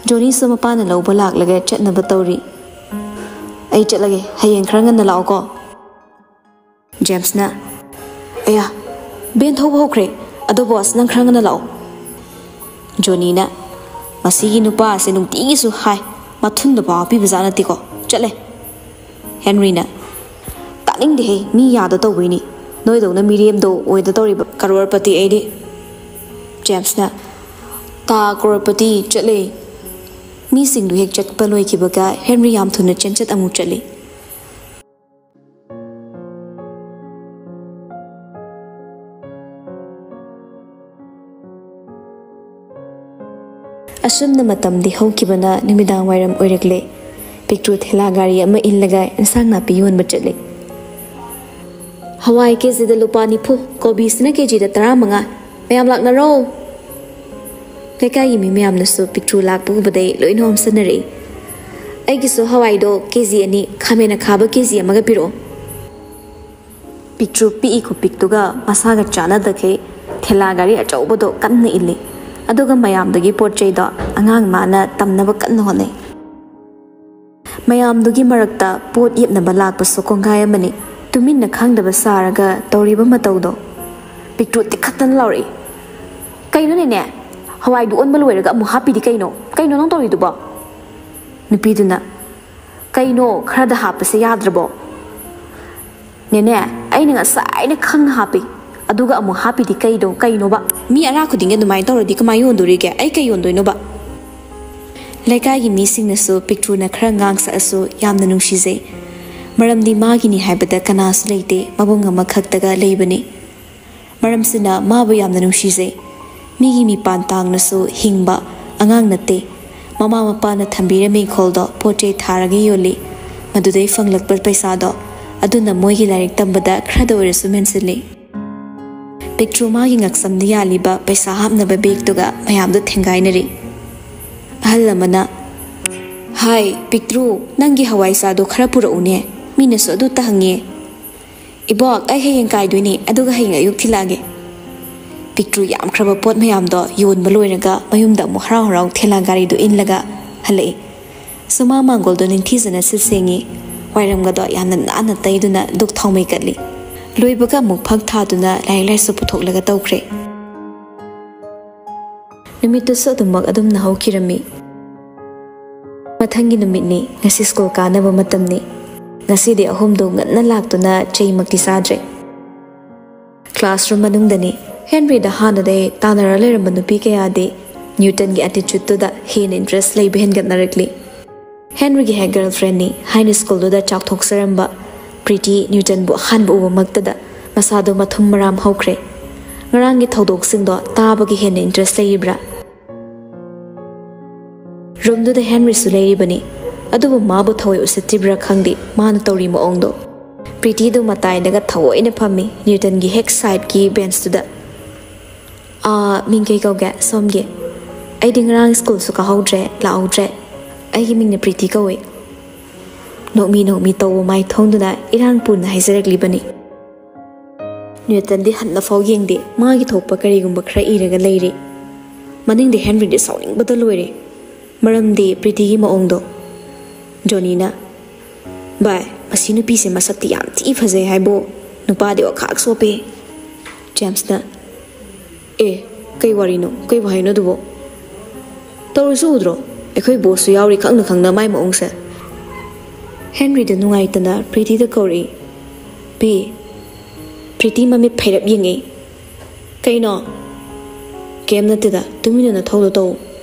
ꯖꯣꯅꯤꯁꯨ ꯃꯄꯥꯅ ꯂꯧꯕ ꯂꯥꯛꯂꯒ ꯆꯠꯅꯕ ꯇꯧꯔꯤ꯫ "ꯑꯩ ꯆꯠꯂꯒꯦ, ꯍꯌꯦꯡ ꯈꯔ ꯉꯟꯅ ꯂꯥꯛꯑꯣꯀꯣ꯫" ꯖꯦꯝꯁꯅ, "ꯑꯌꯥ, ꯚꯦꯟ ꯊꯧꯕ ꯍꯧꯈ꯭ꯔꯦ꯫ ꯑꯗꯣ ꯕꯣꯁ, ꯅꯪ ꯈꯔ ꯉꯟꯅ ꯂꯥꯛꯑꯣ꯫" ꯖꯣꯅꯤꯅ, "ꯃꯁꯤꯒꯤ ꯅꯨꯄꯥ ꯑꯁꯤ ꯅꯨꯡꯇꯤꯒꯤꯁꯨ ꯍꯥꯏ, ꯃꯊꯨꯟꯗ ꯄꯥꯎ ꯄꯤꯕꯖꯥꯠ ꯅꯠꯇꯦꯀꯣ꯫ ꯆꯠꯂꯦ꯫" ꯍꯦꯟꯔꯤꯅ, "ꯇꯥꯅꯤꯡꯗꯦꯍꯦ, ꯃꯤ ꯌꯥꯗ ꯇꯧꯕꯩꯅꯤ꯫ ꯅꯣꯏꯗꯧꯅ ꯃꯤꯔꯦꯝꯗꯣ ꯑꯣꯏꯗ ꯇꯧꯔꯤꯕ ꯀꯔꯣꯔꯄꯇꯤ ꯑꯩꯗꯤ꯫" ꯖꯦꯝꯁꯅ, "ꯇꯥ ꯀ꯭ꯔꯣꯔꯄꯇꯤ ꯆꯠꯂꯦ!" ꯃꯤꯁꯤꯡꯗꯨ ꯍꯦꯛ ꯆꯠꯄ ꯂꯣꯏꯈꯤꯕꯒ ꯍꯦꯟꯔꯤ ꯌꯥꯝ ꯊꯨꯅ ꯆꯦꯟꯆꯠ ꯑꯃꯨꯛ ꯆꯠꯂꯤ꯫ ꯑꯁꯨꯝꯅ ꯃꯇꯝꯗꯤ ꯍꯧꯈꯤꯕꯅ ꯅꯨꯃꯤꯗꯥꯡ ꯋꯥꯏꯔꯝ ꯑꯣꯏꯔꯛꯂꯦ꯫ ꯄꯤꯛꯇ꯭ꯔꯨ ꯊꯦꯂꯥ ꯒꯥꯔꯤ ꯑꯃ ꯏꯜꯂꯒ ꯏꯟꯁꯥꯡ ꯅꯥꯄꯤ ꯌꯣꯟꯕ ꯆꯠꯂꯤ꯫ "ꯍꯋꯥꯏ ꯀꯦꯖꯤꯗ ꯂꯨꯄꯥ ꯅꯤꯐꯨ, ꯀꯣꯕꯤꯁꯤꯅ ꯀꯦꯖꯤꯗ ꯇꯔꯥꯃꯉꯥ꯫ ꯃꯌꯥꯝ ꯂꯥꯛꯅꯔꯣ!" ꯂꯩꯀꯥꯏꯒꯤ ꯃꯤ ꯃꯌꯥꯝꯅꯁꯨ ꯄꯤꯛꯇ꯭ꯔꯨ ꯂꯥꯛꯄ ꯎꯕꯗꯩ ꯂꯣꯏꯅ ꯑꯣꯝꯁꯟꯅꯔꯛꯏ꯫ "ꯑꯩꯒꯤꯁꯨ ꯍꯋꯥꯏꯗꯣ ꯀꯦꯖꯤ ꯑꯅꯤ, ꯈꯥꯃꯦꯟ ꯑꯈꯥꯕ ꯀꯦꯖꯤ ꯑꯃꯒ ꯄꯤꯔꯛꯑꯣ꯫" ꯄꯤꯛꯇ꯭ꯔꯨ ꯄꯤꯛꯏ ꯈꯨꯄꯤꯛꯇꯨꯒ ꯃꯁꯥꯒ ꯆꯥꯟꯅꯗꯈꯩ ꯊꯦꯂꯥ ꯒꯥꯔꯤ ꯑꯆꯧꯕꯗꯣ ꯀꯟꯅ ꯏꯜꯂꯤ꯫ ꯑꯗꯨꯒ ꯃꯌꯥꯝꯗꯨꯒꯤ ꯄꯣꯠ ꯆꯩꯗꯣ ꯑꯉꯥꯡ ꯃꯥꯅ ꯇꯝꯅꯕ ꯀꯟꯅ ꯍꯣꯠꯅꯩ꯫ ꯃꯌꯥꯝꯗꯨꯒꯤ ꯃꯔꯛꯇ ꯄꯣꯠ ꯌꯦꯞꯅꯕ ꯂꯥꯛꯄꯁꯨ ꯀꯣꯡꯒꯥꯏ ꯑꯃꯅꯤ꯫ ꯇꯨꯃꯤꯟꯅ ꯈꯪꯗꯕ ꯁꯥꯔꯒ ꯇꯧꯔꯤꯕ ꯃꯇꯧꯗꯣ꯫ ꯄꯤꯛꯇ꯭ꯔꯨ ꯇꯤꯈꯠꯇꯅ ꯂꯥꯎꯔꯛꯏ, "ꯀꯩꯅꯣ ꯅꯦꯅꯦ? ꯍꯋꯥꯏꯗꯨ ꯑꯣꯟꯕ ꯂꯣꯏꯔꯒ ꯑꯃꯨꯛ ꯍꯥꯞꯄꯤꯗꯤ ꯀꯩꯅꯣ? ꯀꯩꯅꯣ ꯅꯪ ꯇꯧꯔꯤꯗꯨꯕꯣ?" ꯅꯨꯄꯤꯗꯨꯅ, "ꯀꯩꯅꯣ, ꯈꯔꯗ ꯍꯥꯞꯄꯁꯦ ꯌꯥꯗ꯭ꯔꯕꯣ?" "ꯅꯦꯅꯦ, ꯑꯩꯅ ꯉꯁꯥꯏꯅ ꯈꯪꯅ ꯍꯥꯞꯄꯤ, ꯑꯗꯨꯒ ꯑꯃꯨꯛ ꯍꯥꯞꯄꯤꯗꯤ ꯀꯩꯗꯣ, ꯀꯩꯅꯣꯕ? ꯃꯤ ꯑꯔꯥ ꯈꯨꯗꯤꯡꯒꯤ ꯑꯗꯨꯃꯥꯏꯅ ꯇꯧꯔꯗꯤ ꯀꯃꯥꯏꯅ ꯌꯣꯟꯗꯣꯔꯤꯒꯦ? ꯑꯩ ꯀꯩ ꯌꯣꯟꯗꯣꯏꯅꯣꯕ?" ꯂꯩꯀꯥꯏꯒꯤ ꯃꯤꯁꯤꯡꯅꯁꯨ ꯄꯤꯛꯇ꯭ꯔꯨꯅ ꯈꯔ ꯉꯥꯡ ꯁꯛꯑꯁꯨ ꯌꯥꯝꯅ ꯅꯨꯡꯁꯤꯖꯩ꯫ ꯃꯔꯝꯗꯤ ꯃꯥꯒꯤꯅꯤ ꯍꯥꯏꯕꯗ ꯀꯅꯥꯁꯨ ꯂꯩꯇꯦ, ꯃꯕꯨꯡ ꯑꯃꯈꯛꯇꯒ ꯂꯩꯕꯅꯤ꯫ ꯃꯔꯝꯁꯤꯅ ꯃꯥꯕꯨ ꯌꯥꯝꯅ ꯅꯨꯡꯁꯤꯖꯩ꯫ ꯃꯤꯒꯤ ꯃꯤꯄꯥꯟ ꯇꯥꯡꯅꯁꯨ ꯍꯤꯡꯕ ꯑꯉꯥꯡ ꯅꯠꯇꯦ꯫ ꯃꯃꯥ ꯃꯄꯥꯅ ꯊꯝꯕꯤꯔꯝꯃꯤ ꯏꯪꯈꯣꯜꯗꯣ ꯄꯣꯠ ꯆꯩ ꯊꯥꯔꯒ ꯌꯣꯜꯂꯤ꯫ ꯃꯗꯨꯗꯩ ꯐꯪꯂꯛꯄ ꯄꯩꯁꯥꯗꯣ ꯑꯗꯨꯅ ꯃꯣꯏꯒꯤ ꯂꯥꯏꯔꯤꯛ ꯇꯝꯕꯗ ꯈꯔꯗ ꯑꯣꯏꯔꯁꯨ ꯃꯦꯟꯁꯤꯜꯂꯤ꯫ ꯄꯤꯛꯇ꯭ꯔꯨ ꯃꯥꯒꯤ ꯉꯛꯁꯝꯗ ꯌꯥꯜꯂꯤꯕ ꯄꯩꯁꯥ ꯍꯥꯞꯅꯕ ꯕꯦꯒꯇꯨꯒ ꯃꯌꯥꯝꯗꯣ ꯊꯦꯡꯒꯥꯏꯅꯔꯤ꯫ ꯑꯍꯜ ꯑꯃꯅ, "ꯍꯥꯏ, ꯄꯤꯛꯇ꯭ꯔꯨ, ꯅꯪꯒꯤ ꯍꯋꯥꯏ ꯆꯥꯗꯣ ꯈꯔ ꯄꯨꯔꯛꯎꯅꯦ꯫ ꯃꯤꯅꯁꯨ ꯑꯗꯨꯇ ꯍꯪꯉꯦ꯫" "ꯏꯕꯣꯛ, ꯑꯩ ꯍꯌꯦꯡ ꯀꯥꯏꯗꯣꯏꯅꯤ, ꯑꯗꯨꯒ ꯍꯌꯦꯡ ꯑꯌꯨꯛ ꯊꯤꯜꯂꯛꯑꯒꯦ꯫" ꯄꯤꯛꯇ꯭ꯔꯨ ꯌꯥꯝꯈ꯭ꯔꯕ ꯄꯣꯠ ꯃꯌꯥꯝꯗꯣ ꯌꯣꯟꯕ ꯂꯣꯏꯔꯒ ꯃꯌꯨꯝꯗ ꯑꯃꯨꯛ ꯍꯔꯥꯎ ꯍꯔꯥꯎ ꯊꯦꯂꯥ ꯒꯥꯔꯤꯗꯨ ꯏꯜꯂꯒ ꯍꯜꯂꯛꯏ꯫ ꯁꯨꯃꯥꯡ ꯃꯥꯡꯒꯣꯜꯗꯣ ꯅꯤꯡꯊꯤꯖꯅ ꯁꯤꯠ ꯁꯦꯡꯉꯤ꯫ ꯋꯥꯏꯔꯝꯒꯗꯣ ꯌꯥꯝꯅ ꯅꯥꯟꯅ ꯇꯩꯗꯨꯅ ꯙꯨꯛ ꯊꯥꯎ ꯃꯩ ꯀꯠꯂꯤ꯫ ꯂꯣꯏꯕꯒ ꯑꯃꯨꯛ ꯐꯛ ꯊꯥꯗꯨꯅ ꯂꯥꯏꯔꯤꯛ ꯂꯥꯏꯁꯨ ꯄꯨꯊꯣꯛꯂꯒ ꯇꯧꯈ꯭ꯔꯦ꯫ ꯅꯨꯃꯤꯠꯇꯨꯁꯨ ꯑꯗꯨꯃꯛ ꯑꯗꯨꯝꯅ ꯍꯧꯈꯤꯔꯝꯃꯤ꯫ ꯃꯊꯪꯒꯤ ꯅꯨꯃꯤꯠꯅꯤ꯫ ꯉꯁꯤ ꯁ꯭ꯀꯨꯜ ꯀꯥꯅꯕ ꯃꯇꯝꯅꯤ꯫ ꯉꯁꯤꯗꯤ ꯑꯍꯨꯝꯗꯨ ꯉꯟꯅ ꯂꯥꯛꯇꯨꯅ ꯆꯩꯃꯛꯇꯤ ꯆꯥꯗ꯭ꯔꯦ꯫ ꯀ꯭ꯂꯥꯁꯔꯨꯝ ꯃꯅꯨꯡꯗꯅꯤ꯫ ꯍꯦꯟꯔꯤꯗ ꯍꯥꯟꯅꯗꯩ ꯇꯥꯟꯅꯔ ꯂꯩꯔꯝꯕ ꯅꯨꯄꯤ ꯀꯌꯥꯗꯤ ꯅ꯭ꯌꯨꯇꯟꯒꯤ ꯑꯦꯇꯤꯆꯨꯠꯇꯨꯗ ꯍꯦꯟꯅ ꯏꯟꯇꯔꯦꯁ ꯂꯩꯕ ꯍꯦꯟꯒꯠꯅꯔꯛꯂꯤ꯫ ꯍꯦꯟꯔꯤꯒꯤ ꯍꯦꯛ ꯒꯔꯜꯐ꯭ꯔꯦꯟꯅꯤ ꯍꯥꯏꯅ ꯁ꯭ꯀꯨꯜꯗꯨꯗ ꯆꯥꯛ ꯊꯣꯛꯆꯔꯝꯕ ꯄ꯭ꯔꯤꯇꯤ ꯅ꯭ꯌꯨꯇꯟꯕꯨ ꯑꯍꯥꯟꯕ ꯎꯕꯃꯛꯇꯗ ꯃꯁꯥꯗꯣ ꯃꯊꯨꯝ ꯃꯔꯥꯝ ꯍꯧꯈ꯭ꯔꯦ꯫ ꯉꯔꯥꯡꯒꯤ ꯊꯧꯗꯣꯛꯁꯤꯡꯗꯣ ꯇꯥꯕꯒꯤ ꯍꯦꯟꯅ ꯏꯟꯇꯔꯦꯁ ꯂꯩꯔꯤꯕ꯭ꯔꯥ? ꯔꯨꯝꯗꯨꯗ ꯍꯦꯟꯔꯤꯁꯨ ꯂꯩꯔꯤꯕꯅꯤ꯫ ꯑꯗꯨꯕꯨ ꯃꯥꯕꯨ ꯊꯑꯣꯏ ꯎꯁꯤꯠꯇ꯭ꯔꯤꯕ꯭ꯔꯥ ꯈꯪꯗꯦ, ꯃꯥꯅ ꯇꯧꯔꯤ ꯃꯑꯣꯡꯗꯣ꯫ ꯄ꯭ꯔꯤꯇꯤꯗꯨ ꯃꯇꯥꯏꯗꯒ ꯊꯑꯣꯏꯅ ꯐꯝꯃꯤ, ꯅ꯭ꯌꯨꯇꯟꯒꯤ ꯍꯦꯛ ꯁꯥꯏꯠꯀꯤ ꯕꯦꯟꯁꯇꯨꯗ꯫ "ꯑꯥ, ꯃꯤꯡ ꯀꯩ ꯀꯧꯒꯦ ꯁꯣꯝꯒꯤ?" "ꯑꯩꯗꯤ ꯉꯔꯥꯡ ꯁ꯭ꯀꯨꯜꯁꯨ ꯀꯥꯍꯧꯗ꯭ꯔꯦ, ꯂꯥꯛꯍꯧꯗ꯭ꯔꯦ꯫ ꯑꯩꯒꯤ ꯃꯤꯡꯅ ꯄ꯭ꯔꯤꯇꯤ ꯀꯧꯏ"꯫ ꯅꯣꯛꯃꯤ ꯅꯣꯛꯃꯤ ꯇꯧꯕ ꯃꯥꯏꯊꯣꯡꯗꯨꯅ ꯏꯔꯥꯡ ꯄꯨꯅ ꯍꯥꯏꯖꯔꯛꯂꯤꯕꯅꯤ꯫ ꯅ꯭ꯌꯨꯇꯟꯗꯤ ꯍꯟꯅꯐꯥꯎ ꯌꯦꯡꯗꯦ, ꯃꯥꯒꯤ ꯊꯣꯛꯄ ꯀꯔꯤꯒꯨꯝꯕ ꯈꯔ ꯏꯔꯒ ꯂꯩꯔꯤ꯫ ꯃꯅꯤꯡꯗ ꯍꯦꯟꯔꯤꯗꯤ ꯁꯥꯎꯅꯤꯡꯕꯗ ꯂꯣꯏꯔꯦ꯫ ꯃꯔꯝꯗꯤ ꯄ꯭ꯔꯤꯇꯤꯒꯤ ꯃꯑꯣꯡꯗꯣ꯫ ꯖꯣꯅꯤꯅ, "ꯚꯥꯏ, ꯃꯁꯤ ꯅꯨꯄꯤꯁꯦ ꯃꯁꯛꯇꯤ ꯌꯥꯝ ꯊꯤ ꯐꯖꯩ ꯍꯥꯏꯕꯨ, ꯅꯨꯄꯥꯗꯤ ꯋꯥꯈꯥꯛ ꯆꯣꯞꯄꯦ"꯫ ꯖꯦꯝꯁꯅ, "ꯑꯦ, ꯀꯩ ꯋꯥꯔꯤꯅꯣ? ꯀꯩ ꯋꯥꯍꯩꯅꯣ ꯑꯗꯨꯕꯣ? ꯇꯧꯔꯤꯁꯨ ꯎꯗ꯭ꯔꯣ? ꯑꯩꯈꯣꯏ ꯕꯣꯁꯁꯨ ꯌꯥꯎꯔꯤ ꯈꯪꯅ ꯈꯪꯅ ꯃꯥꯏ ꯃꯑꯣꯡꯁꯦ"꯫ ꯍꯦꯟꯔꯤꯗ ꯅꯨꯡꯉꯥꯏꯇꯅ ꯄ꯭ꯔꯤꯇꯤꯗ ꯀꯧꯔꯛꯏ꯫ "ꯄꯤ, ꯄ꯭ꯔꯤꯇꯤ ꯃꯃꯤꯠ ꯐꯩꯔꯞ ꯌꯦꯡꯉꯛꯏ꯫ "ꯀꯩꯅꯣ?" "ꯀꯩꯝ ꯅꯠꯇꯦꯗ, ꯇꯨꯃꯤꯟꯅ ꯅꯊꯧꯗꯣ ꯇꯧ꯫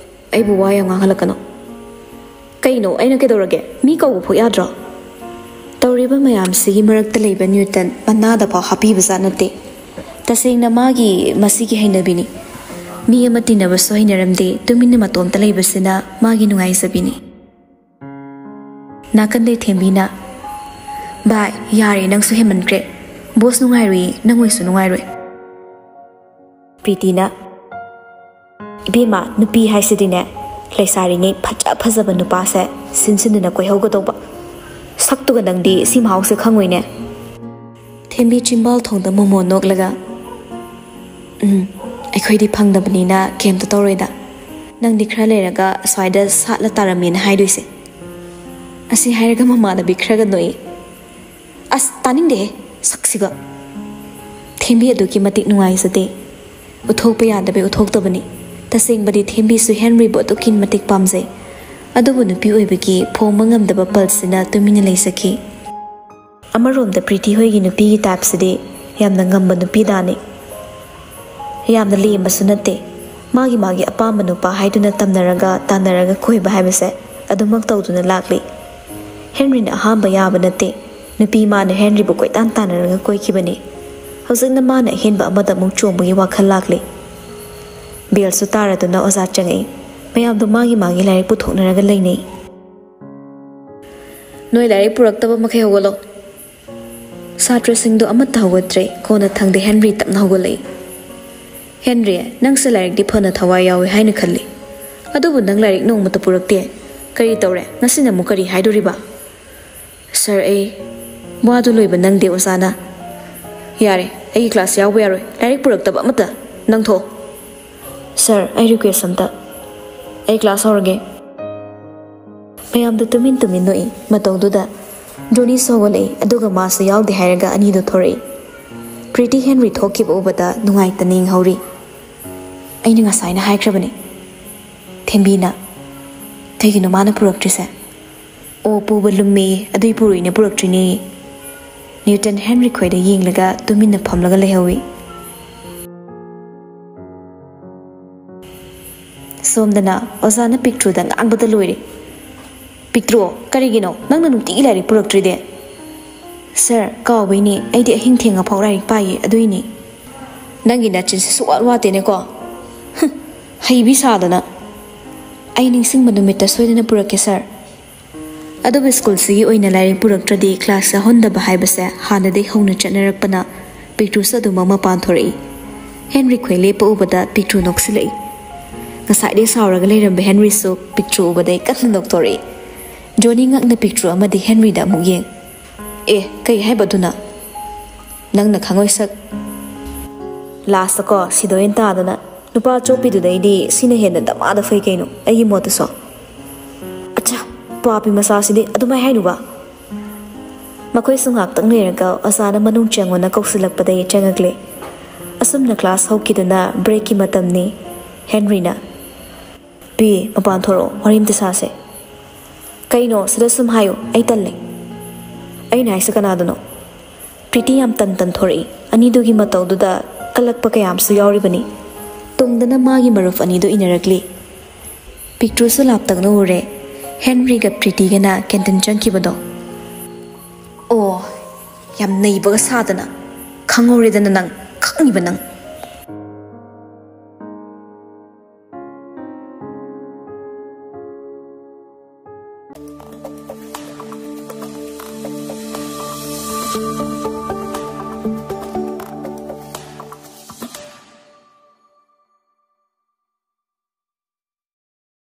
ꯑꯩꯕꯨ ꯋꯥ ꯌꯥꯝ ꯉꯥꯡꯍꯜꯂꯛꯀꯅꯣ"꯫ "ꯀꯩꯅꯣ? ꯑꯩꯅ ꯀꯩꯗꯧꯔꯒꯦ? ꯃꯤ ꯀꯧꯕ ꯐꯥꯎ ꯌꯥꯗ꯭ꯔꯣ?" ꯇꯧꯔꯤꯕ ꯃꯌꯥꯝꯁꯤꯒꯤ ꯃꯔꯛꯇ ꯂꯩꯕ ꯅ꯭ꯌꯨꯇꯟ ꯃꯅꯥꯗ ꯐꯥꯎ ꯍꯥꯞꯄꯤꯕꯖꯥꯠ ꯅꯠꯇꯦ꯫ ꯇꯁꯦꯡꯅ ꯃꯥꯒꯤ ꯃꯁꯤꯒꯤ ꯍꯩꯅꯕꯤꯅꯤ꯫ ꯃꯤ ꯑꯃ ꯇꯤꯟꯅꯕꯁꯨ ꯍꯩꯅꯔꯝꯗꯦ, ꯇꯨꯃꯤꯟꯅ ꯃꯇꯣꯝꯇ ꯂꯩꯕꯁꯤꯅ ꯃꯥꯒꯤ ꯅꯨꯡꯉꯥꯏꯖꯕꯤꯅꯤ꯫ ꯅꯥꯀꯟꯗꯩ ꯊꯦꯝꯕꯤꯅ, "ꯚꯥꯏ, ꯌꯥꯔꯦ, ꯅꯪꯁꯨ ꯍꯦꯟꯃꯟꯈ꯭ꯔꯦ꯫ ꯕꯣꯁ ꯅꯨꯡꯉꯥꯏꯔꯨꯏ, ꯅꯪ ꯑꯣꯏꯁꯨ ꯅꯨꯡꯉꯥꯏꯔꯣꯏ"꯫ ꯄ꯭ꯔꯤꯇꯤꯅ, "ꯏꯕꯦꯝꯃ, ꯅꯨꯄꯤ ꯍꯥꯏꯁꯤꯗꯤꯅꯦ, ꯂꯩꯁꯥꯔꯤꯉꯩ ꯐꯖ ꯐꯖꯕ ꯅꯨꯄꯥꯁꯦ ꯁꯤꯟ ꯁꯤꯟꯗꯨꯅ ꯀꯣꯏꯍꯧꯒꯗꯧꯕ꯫ ꯁꯛꯇꯨꯒ ꯅꯪꯗꯤ ꯁꯤ ꯃꯍꯥꯎꯁꯦ ꯈꯪꯉꯣꯏꯅꯦ"꯫ ꯊꯦꯝꯕꯤ ꯆꯤꯝꯕꯥꯜ ꯊꯣꯡꯗ ꯃꯣꯃꯣꯟ ꯅꯣꯛꯂꯒ, "ꯎꯝ, ꯑꯩꯈꯣꯏꯗꯤ ꯐꯪꯗꯕꯅꯤꯅ ꯀꯩꯝꯇ ꯇꯧꯔꯣꯏꯗ꯫ ꯅꯪꯗꯤ ꯈꯔ ꯂꯩꯔꯒ ꯑꯁ꯭ꯋꯥꯏꯗ ꯁꯥꯠꯂ ꯇꯥꯔꯝꯃꯦꯅ ꯍꯥꯏꯗꯣꯏꯁꯦ"꯫ ꯑꯁꯤ ꯍꯥꯏꯔꯒ ꯃꯃꯥꯟꯅꯕꯤ ꯈꯔꯒ ꯅꯣꯛꯏ꯫ "ꯑꯁ, ꯇꯥꯅꯤꯡꯗꯦꯍꯦ, ꯁꯛꯁꯤꯒ"꯫ ꯊꯦꯝꯕꯤ ꯑꯗꯨꯛꯀꯤ ꯃꯇꯤꯛ ꯅꯨꯡꯉꯥꯏꯖꯗꯦ꯫ ꯎꯠꯊꯣꯛꯄ ꯌꯥꯗꯕꯩ ꯎꯠꯊꯣꯛꯇꯕꯅꯤ꯫ ꯇꯁꯦꯡꯕꯗꯤ ꯊꯦꯝꯕꯤꯁꯨ ꯍꯦꯟꯔꯤꯕꯨ ꯑꯗꯨꯛꯀꯤ ꯃꯇꯤꯛ ꯄꯥꯝꯖꯩ꯫ ꯑꯗꯨꯕꯨ ꯅꯨꯄꯤ ꯑꯣꯏꯕꯒꯤ ꯐꯣꯡꯕ ꯉꯝꯗꯕ ꯄꯜꯁꯤꯅ ꯇꯨꯃꯤꯟꯅ ꯂꯩꯖꯈꯤ꯫ ꯑꯃꯔꯣꯝꯗ ꯄ꯭ꯔꯤꯇꯤ ꯍꯣꯏꯒꯤ ꯅꯨꯄꯤꯒꯤ ꯇꯥꯏꯞꯁꯤꯗꯤ ꯌꯥꯝꯅ ꯉꯝꯕ ꯅꯨꯄꯤꯗꯥꯅꯤ꯫ ꯌꯥꯝꯅ ꯂꯦꯝꯕꯁꯨ ꯅꯠꯇꯦ꯫ ꯃꯥꯒꯤ ꯃꯥꯒꯤ ꯑꯄꯥꯝꯕ ꯅꯨꯄꯥ ꯍꯥꯏꯗꯨꯅ ꯇꯝꯅꯔꯒ ꯇꯥꯟꯅꯔꯒ ꯀꯣꯏꯕ ꯍꯥꯏꯕꯁꯦ ꯑꯗꯨꯃꯛ ꯇꯧꯗꯨꯅ ꯂꯥꯛꯂꯤ꯫ ꯍꯦꯟꯔꯤꯅ ꯑꯍꯥꯟꯕ ꯌꯥꯕ ꯅꯠꯇꯦ꯫ ꯅꯨꯄꯤ ꯃꯥꯅ ꯍꯦꯟꯔꯤꯕꯨ ꯀꯣꯏꯇꯥꯟ ꯇꯥꯟꯅꯔꯒ ꯀꯣꯏꯈꯤꯕꯅꯤ꯫ ꯍꯧꯖꯤꯛꯅ ꯃꯥꯅ ꯑꯍꯦꯟꯕ ꯑꯃꯗ ꯑꯃꯨꯛ ꯆꯣꯡꯕꯒꯤ ꯋꯥꯈꯜ ꯂꯥꯛꯂꯤ꯫ ꯕꯦꯜꯁꯨ ꯇꯥꯔꯗꯨꯅ ꯑꯣꯖꯥ ꯆꯪꯉꯛꯏ꯫ ꯃꯌꯥꯝꯗꯣ ꯃꯥꯒꯤ ꯃꯥꯒꯤ ꯂꯥꯏꯔꯤꯛ ꯄꯨꯊꯣꯛꯅꯔꯒ ꯂꯩꯅꯩ꯫ "ꯅꯣꯏ ꯂꯥꯏꯔꯤꯛ ꯄꯨꯔꯛꯇꯕ ꯃꯈꯩ ꯍꯧꯒꯠꯂꯣ꯫" ꯁꯥꯇ꯭ꯔꯁꯤꯡꯗꯣ ꯑꯃꯠꯇ ꯍꯧꯒꯠꯇ꯭ꯔꯦ꯫ ꯀꯣꯟꯅꯊꯪꯗ ꯍꯦꯟꯔꯤ ꯇꯞꯅ ꯍꯧꯒꯠꯂꯛꯏ꯫ "ꯍꯦꯟꯔꯤ, ꯅꯪꯁꯦ ꯂꯥꯏꯔꯤꯛꯇꯤ ꯐꯅ ꯊꯋꯥꯏ ꯌꯥꯎꯏ ꯍꯥꯏꯅ ꯈꯜꯂꯤ꯫ ꯑꯗꯨꯕꯨ ꯅꯪ ꯂꯥꯏꯔꯤꯛ ꯅꯣꯡꯃꯇ ꯄꯨꯔꯛꯇꯦ꯫ ꯀꯔꯤ ꯇꯧꯔꯦ? ꯉꯁꯤꯅ ꯑꯃꯨꯛ ꯀꯔꯤ ꯍꯥꯏꯗꯣꯔꯤꯕ?" "ꯁꯥꯔ, ꯑꯩ ꯋꯥꯗꯨ ꯂꯣꯏꯕ ꯅꯪꯗꯦ ꯑꯣꯖꯥꯅ꯫" "ꯌꯥꯔꯦ, ꯑꯩꯒꯤ ꯀ꯭ꯂꯥꯁ ꯌꯥꯎꯕ ꯌꯥꯔꯣꯏ꯫ ꯂꯥꯏꯔꯤꯛ ꯄꯨꯔꯛꯇꯕ ꯑꯃꯠꯇ꯫ ꯅꯪ ꯊꯣꯛꯑꯣ꯫" "ꯁꯥꯔ, ꯑꯩ ꯔꯤꯀ꯭ꯋꯦꯁ ꯑꯝꯇ꯫ ꯑꯩ ꯀ꯭ꯂꯥꯁ ꯍꯧꯔꯒꯦ꯫" ꯃꯌꯥꯝꯗꯨ ꯇꯨꯃꯤꯟ ꯇꯨꯃꯤꯟ ꯅꯣꯛꯏ꯫ ꯃꯇꯧꯗꯨꯗ ꯖꯣꯅꯤꯁꯨ ꯍꯧꯒꯠꯂꯛꯏ, ꯑꯗꯨꯒ ꯃꯥꯁꯨ ꯌꯥꯎꯗꯦ ꯍꯥꯏꯔꯒ ꯑꯅꯤꯗꯨ ꯊꯣꯔꯛꯏ꯫ ꯄ꯭ꯔꯤꯇꯤ ꯍꯦꯟꯔꯤ ꯊꯣꯛꯈꯤꯕ ꯎꯕꯗ ꯅꯨꯡꯉꯥꯏꯇꯅ ꯏꯪꯍꯧꯔꯤ꯫ "ꯑꯩꯅ ꯉꯁꯥꯏꯅ ꯍꯥꯏꯈ꯭ꯔꯕꯅꯤ ꯊꯦꯝꯕꯤꯅ꯫ ꯀꯩꯒꯤꯅꯣ ꯃꯥꯅ ꯄꯨꯔꯛꯇ꯭ꯔꯤꯁꯦ?" "ꯑꯣ, ꯄꯨꯕ ꯂꯨꯝꯃꯦ, ꯑꯗꯨꯏ ꯄꯨꯔꯛꯏꯅꯦ, ꯄꯨꯔꯛꯇ꯭ꯔꯤꯅꯦ꯫" ꯅ꯭ꯌꯨꯇꯟ ꯍꯦꯟꯔꯤ ꯈꯣꯏꯗ ꯌꯦꯡꯂꯒ ꯇꯨꯃꯤꯟꯅ ꯐꯝꯂꯒ ꯂꯩꯍꯧꯏ꯫ ꯁꯣꯝꯗꯅ ꯑꯣꯖꯥꯅ ꯄꯤꯛꯇ꯭ꯔꯨꯗ ꯉꯥꯡꯕꯗ ꯂꯣꯏꯔꯦ꯫ "ꯄꯤꯛꯇ꯭ꯔꯨ, ꯀꯔꯤꯒꯤꯅꯣ ꯅꯪꯅ ꯅꯨꯡꯇꯤꯒꯤ ꯂꯥꯏꯔꯤꯛ ꯄꯨꯔꯛꯇ꯭ꯔꯤꯗꯤ?" "ꯁꯥꯔ, ꯀꯥꯎꯕꯩꯅꯦ, ꯑꯩꯗꯤ ꯑꯍꯤꯡ ꯊꯦꯡꯉꯐꯥꯎ ꯂꯥꯏꯔꯤꯛ ꯄꯥꯏꯌꯦ, ꯑꯗꯨꯏꯅꯦ꯫" "ꯅꯪꯒꯤ ꯅꯆꯤꯟꯁꯤ ꯁꯨꯛꯋꯥꯠ ꯋꯥꯠꯇꯦꯅꯦꯀꯣ꯫ ꯍꯨꯝ, ꯍꯩꯕꯤ ꯁꯥꯗꯅ꯫" "ꯑꯩ ꯅꯤꯡꯁꯤꯡꯕ ꯅꯨꯃꯤꯠꯇ ꯁꯣꯏꯗꯅ ꯄꯨꯔꯛꯀꯦ ꯁꯥꯔ꯫ ꯑꯗꯨꯕꯨ ꯁ꯭ꯀꯨꯜꯁꯤꯒꯤ ꯑꯣꯏꯅ ꯂꯥꯏꯔꯤꯛ ꯄꯨꯔꯛꯇ꯭ꯔꯗꯤ ꯀ꯭ꯂꯥꯁ ꯌꯥꯎꯍꯟꯗꯕ ꯍꯥꯏꯕꯁꯦ ꯍꯥꯟꯅꯗꯒꯤ ꯍꯧꯅ ꯆꯠꯅꯔꯛꯄꯅ ꯄꯤꯛꯇ꯭ꯔꯨꯁꯨ ꯑꯗꯨꯃꯛ ꯃꯄꯥꯟ ꯊꯣꯔꯛꯏ꯫" ꯍꯦꯟꯔꯤ ꯈꯣꯏ ꯂꯦꯞꯄ ꯎꯕꯗ ꯄꯤꯛꯇ꯭ꯔꯨ ꯅꯣꯛꯁꯤꯜꯂꯛꯏ꯫ ꯉꯁꯥꯏꯗꯩ ꯁꯥꯎꯔꯒ ꯂꯩꯔꯝꯕ ꯍꯦꯟꯔꯤꯁꯨ ꯄꯤꯛꯇ꯭ꯔꯨ ꯎꯕꯗꯩ ꯀꯟꯅ ꯅꯣꯛꯊꯣꯔꯛꯏ꯫ ꯖꯣꯅꯤ ꯉꯛꯅ ꯄꯤꯛꯇ꯭ꯔꯨ ꯑꯃꯗꯤ ꯍꯦꯟꯔꯤꯗ ꯑꯃꯨꯛ ꯌꯦꯡ꯫ "ꯑꯦ, ꯀꯩ ꯍꯥꯏꯕ ꯑꯗꯨꯅ? ꯅꯪꯅ ꯈꯪꯉꯣꯏ ꯁꯛ꯫" ꯂꯥꯁꯇꯀꯣ ꯁꯤꯗꯣꯏꯅ ꯇꯥꯗꯅ ꯅꯨꯄꯥ ꯆꯣꯞꯄꯤꯗꯨꯗꯩꯗꯤ ꯁꯤꯅ ꯍꯦꯟꯅ ꯗꯃꯥꯗ ꯐꯩ ꯀꯩꯅꯣ, ꯑꯩꯒꯤ ꯃꯣꯠꯇꯁꯨ꯫ "ꯑꯆꯥ, ꯄꯥꯄꯤ ꯃꯆꯥꯁꯤꯗꯤ ꯑꯗꯨꯃꯥꯏ ꯍꯥꯏꯅꯨꯕ꯫" ꯃꯈꯣꯏꯁꯨ ꯉꯥꯏꯍꯥꯛꯇꯪ ꯂꯩꯔꯒ ꯑꯣꯖꯥꯅ ꯃꯅꯨꯡ ꯆꯪꯉꯣꯅ ꯀꯧꯁꯤꯜꯂꯛꯄꯗꯒꯤ ꯆꯪꯉꯛꯂꯦ꯫ ꯑꯁꯨꯝꯅ ꯀ꯭ꯂꯥꯁ ꯍꯧꯈꯤꯗꯨꯅ ꯕ꯭ꯔꯦꯛꯀꯤ ꯃꯇꯝꯅꯤ꯫ ꯍꯦꯟꯔꯤꯅ, "ꯄꯤ, ꯃꯄꯥꯟ ꯊꯣꯔꯛꯑꯣ, ꯋꯥꯔꯤ ꯑꯝꯇ ꯁꯥꯁꯦ꯫" "ꯀꯩꯅꯣ, ꯁꯤꯗ ꯁꯨꯝ ꯍꯥꯏꯌꯨ, ꯑꯩ ꯇꯜꯂꯦ꯫" "ꯑꯩꯅ ꯍꯥꯏꯁꯦ ꯀꯅꯥꯗꯅꯣ?" ꯄ꯭ꯔꯤꯇꯤ ꯌꯥꯝ ꯇꯟ ꯇꯟ ꯊꯣꯔꯛꯏ꯫ ꯑꯅꯤꯗꯨꯒꯤ ꯃꯇꯧꯗꯨꯗ ꯀꯜꯂꯛꯄ ꯀꯌꯥꯝꯁꯨ ꯌꯥꯎꯔꯤꯕꯅꯤ꯫ ꯇꯨꯡꯗꯅ ꯃꯥꯒꯤ ꯃꯔꯨꯞ ꯑꯅꯤꯗꯨ ꯏꯟꯅꯔꯛꯂꯤ꯫ ꯄꯤꯛꯇ꯭ꯔꯨꯁꯨ ꯂꯥꯞꯇꯛꯅ ꯎꯔꯦ, ꯍꯦꯟꯔꯤꯒ ꯄ꯭ꯔꯤꯇꯤꯒꯅ ꯀꯦꯟꯇꯤꯟ ꯆꯪꯈꯤꯕꯗꯣ꯫ ꯑꯣ, ꯌꯥꯝ ꯅꯩꯕꯒ ꯁꯥꯗꯅ꯫ ꯈꯪꯍꯧꯔꯦꯗꯅ ꯅꯪ, ꯈꯪꯉꯤꯕ ꯅꯪ꯫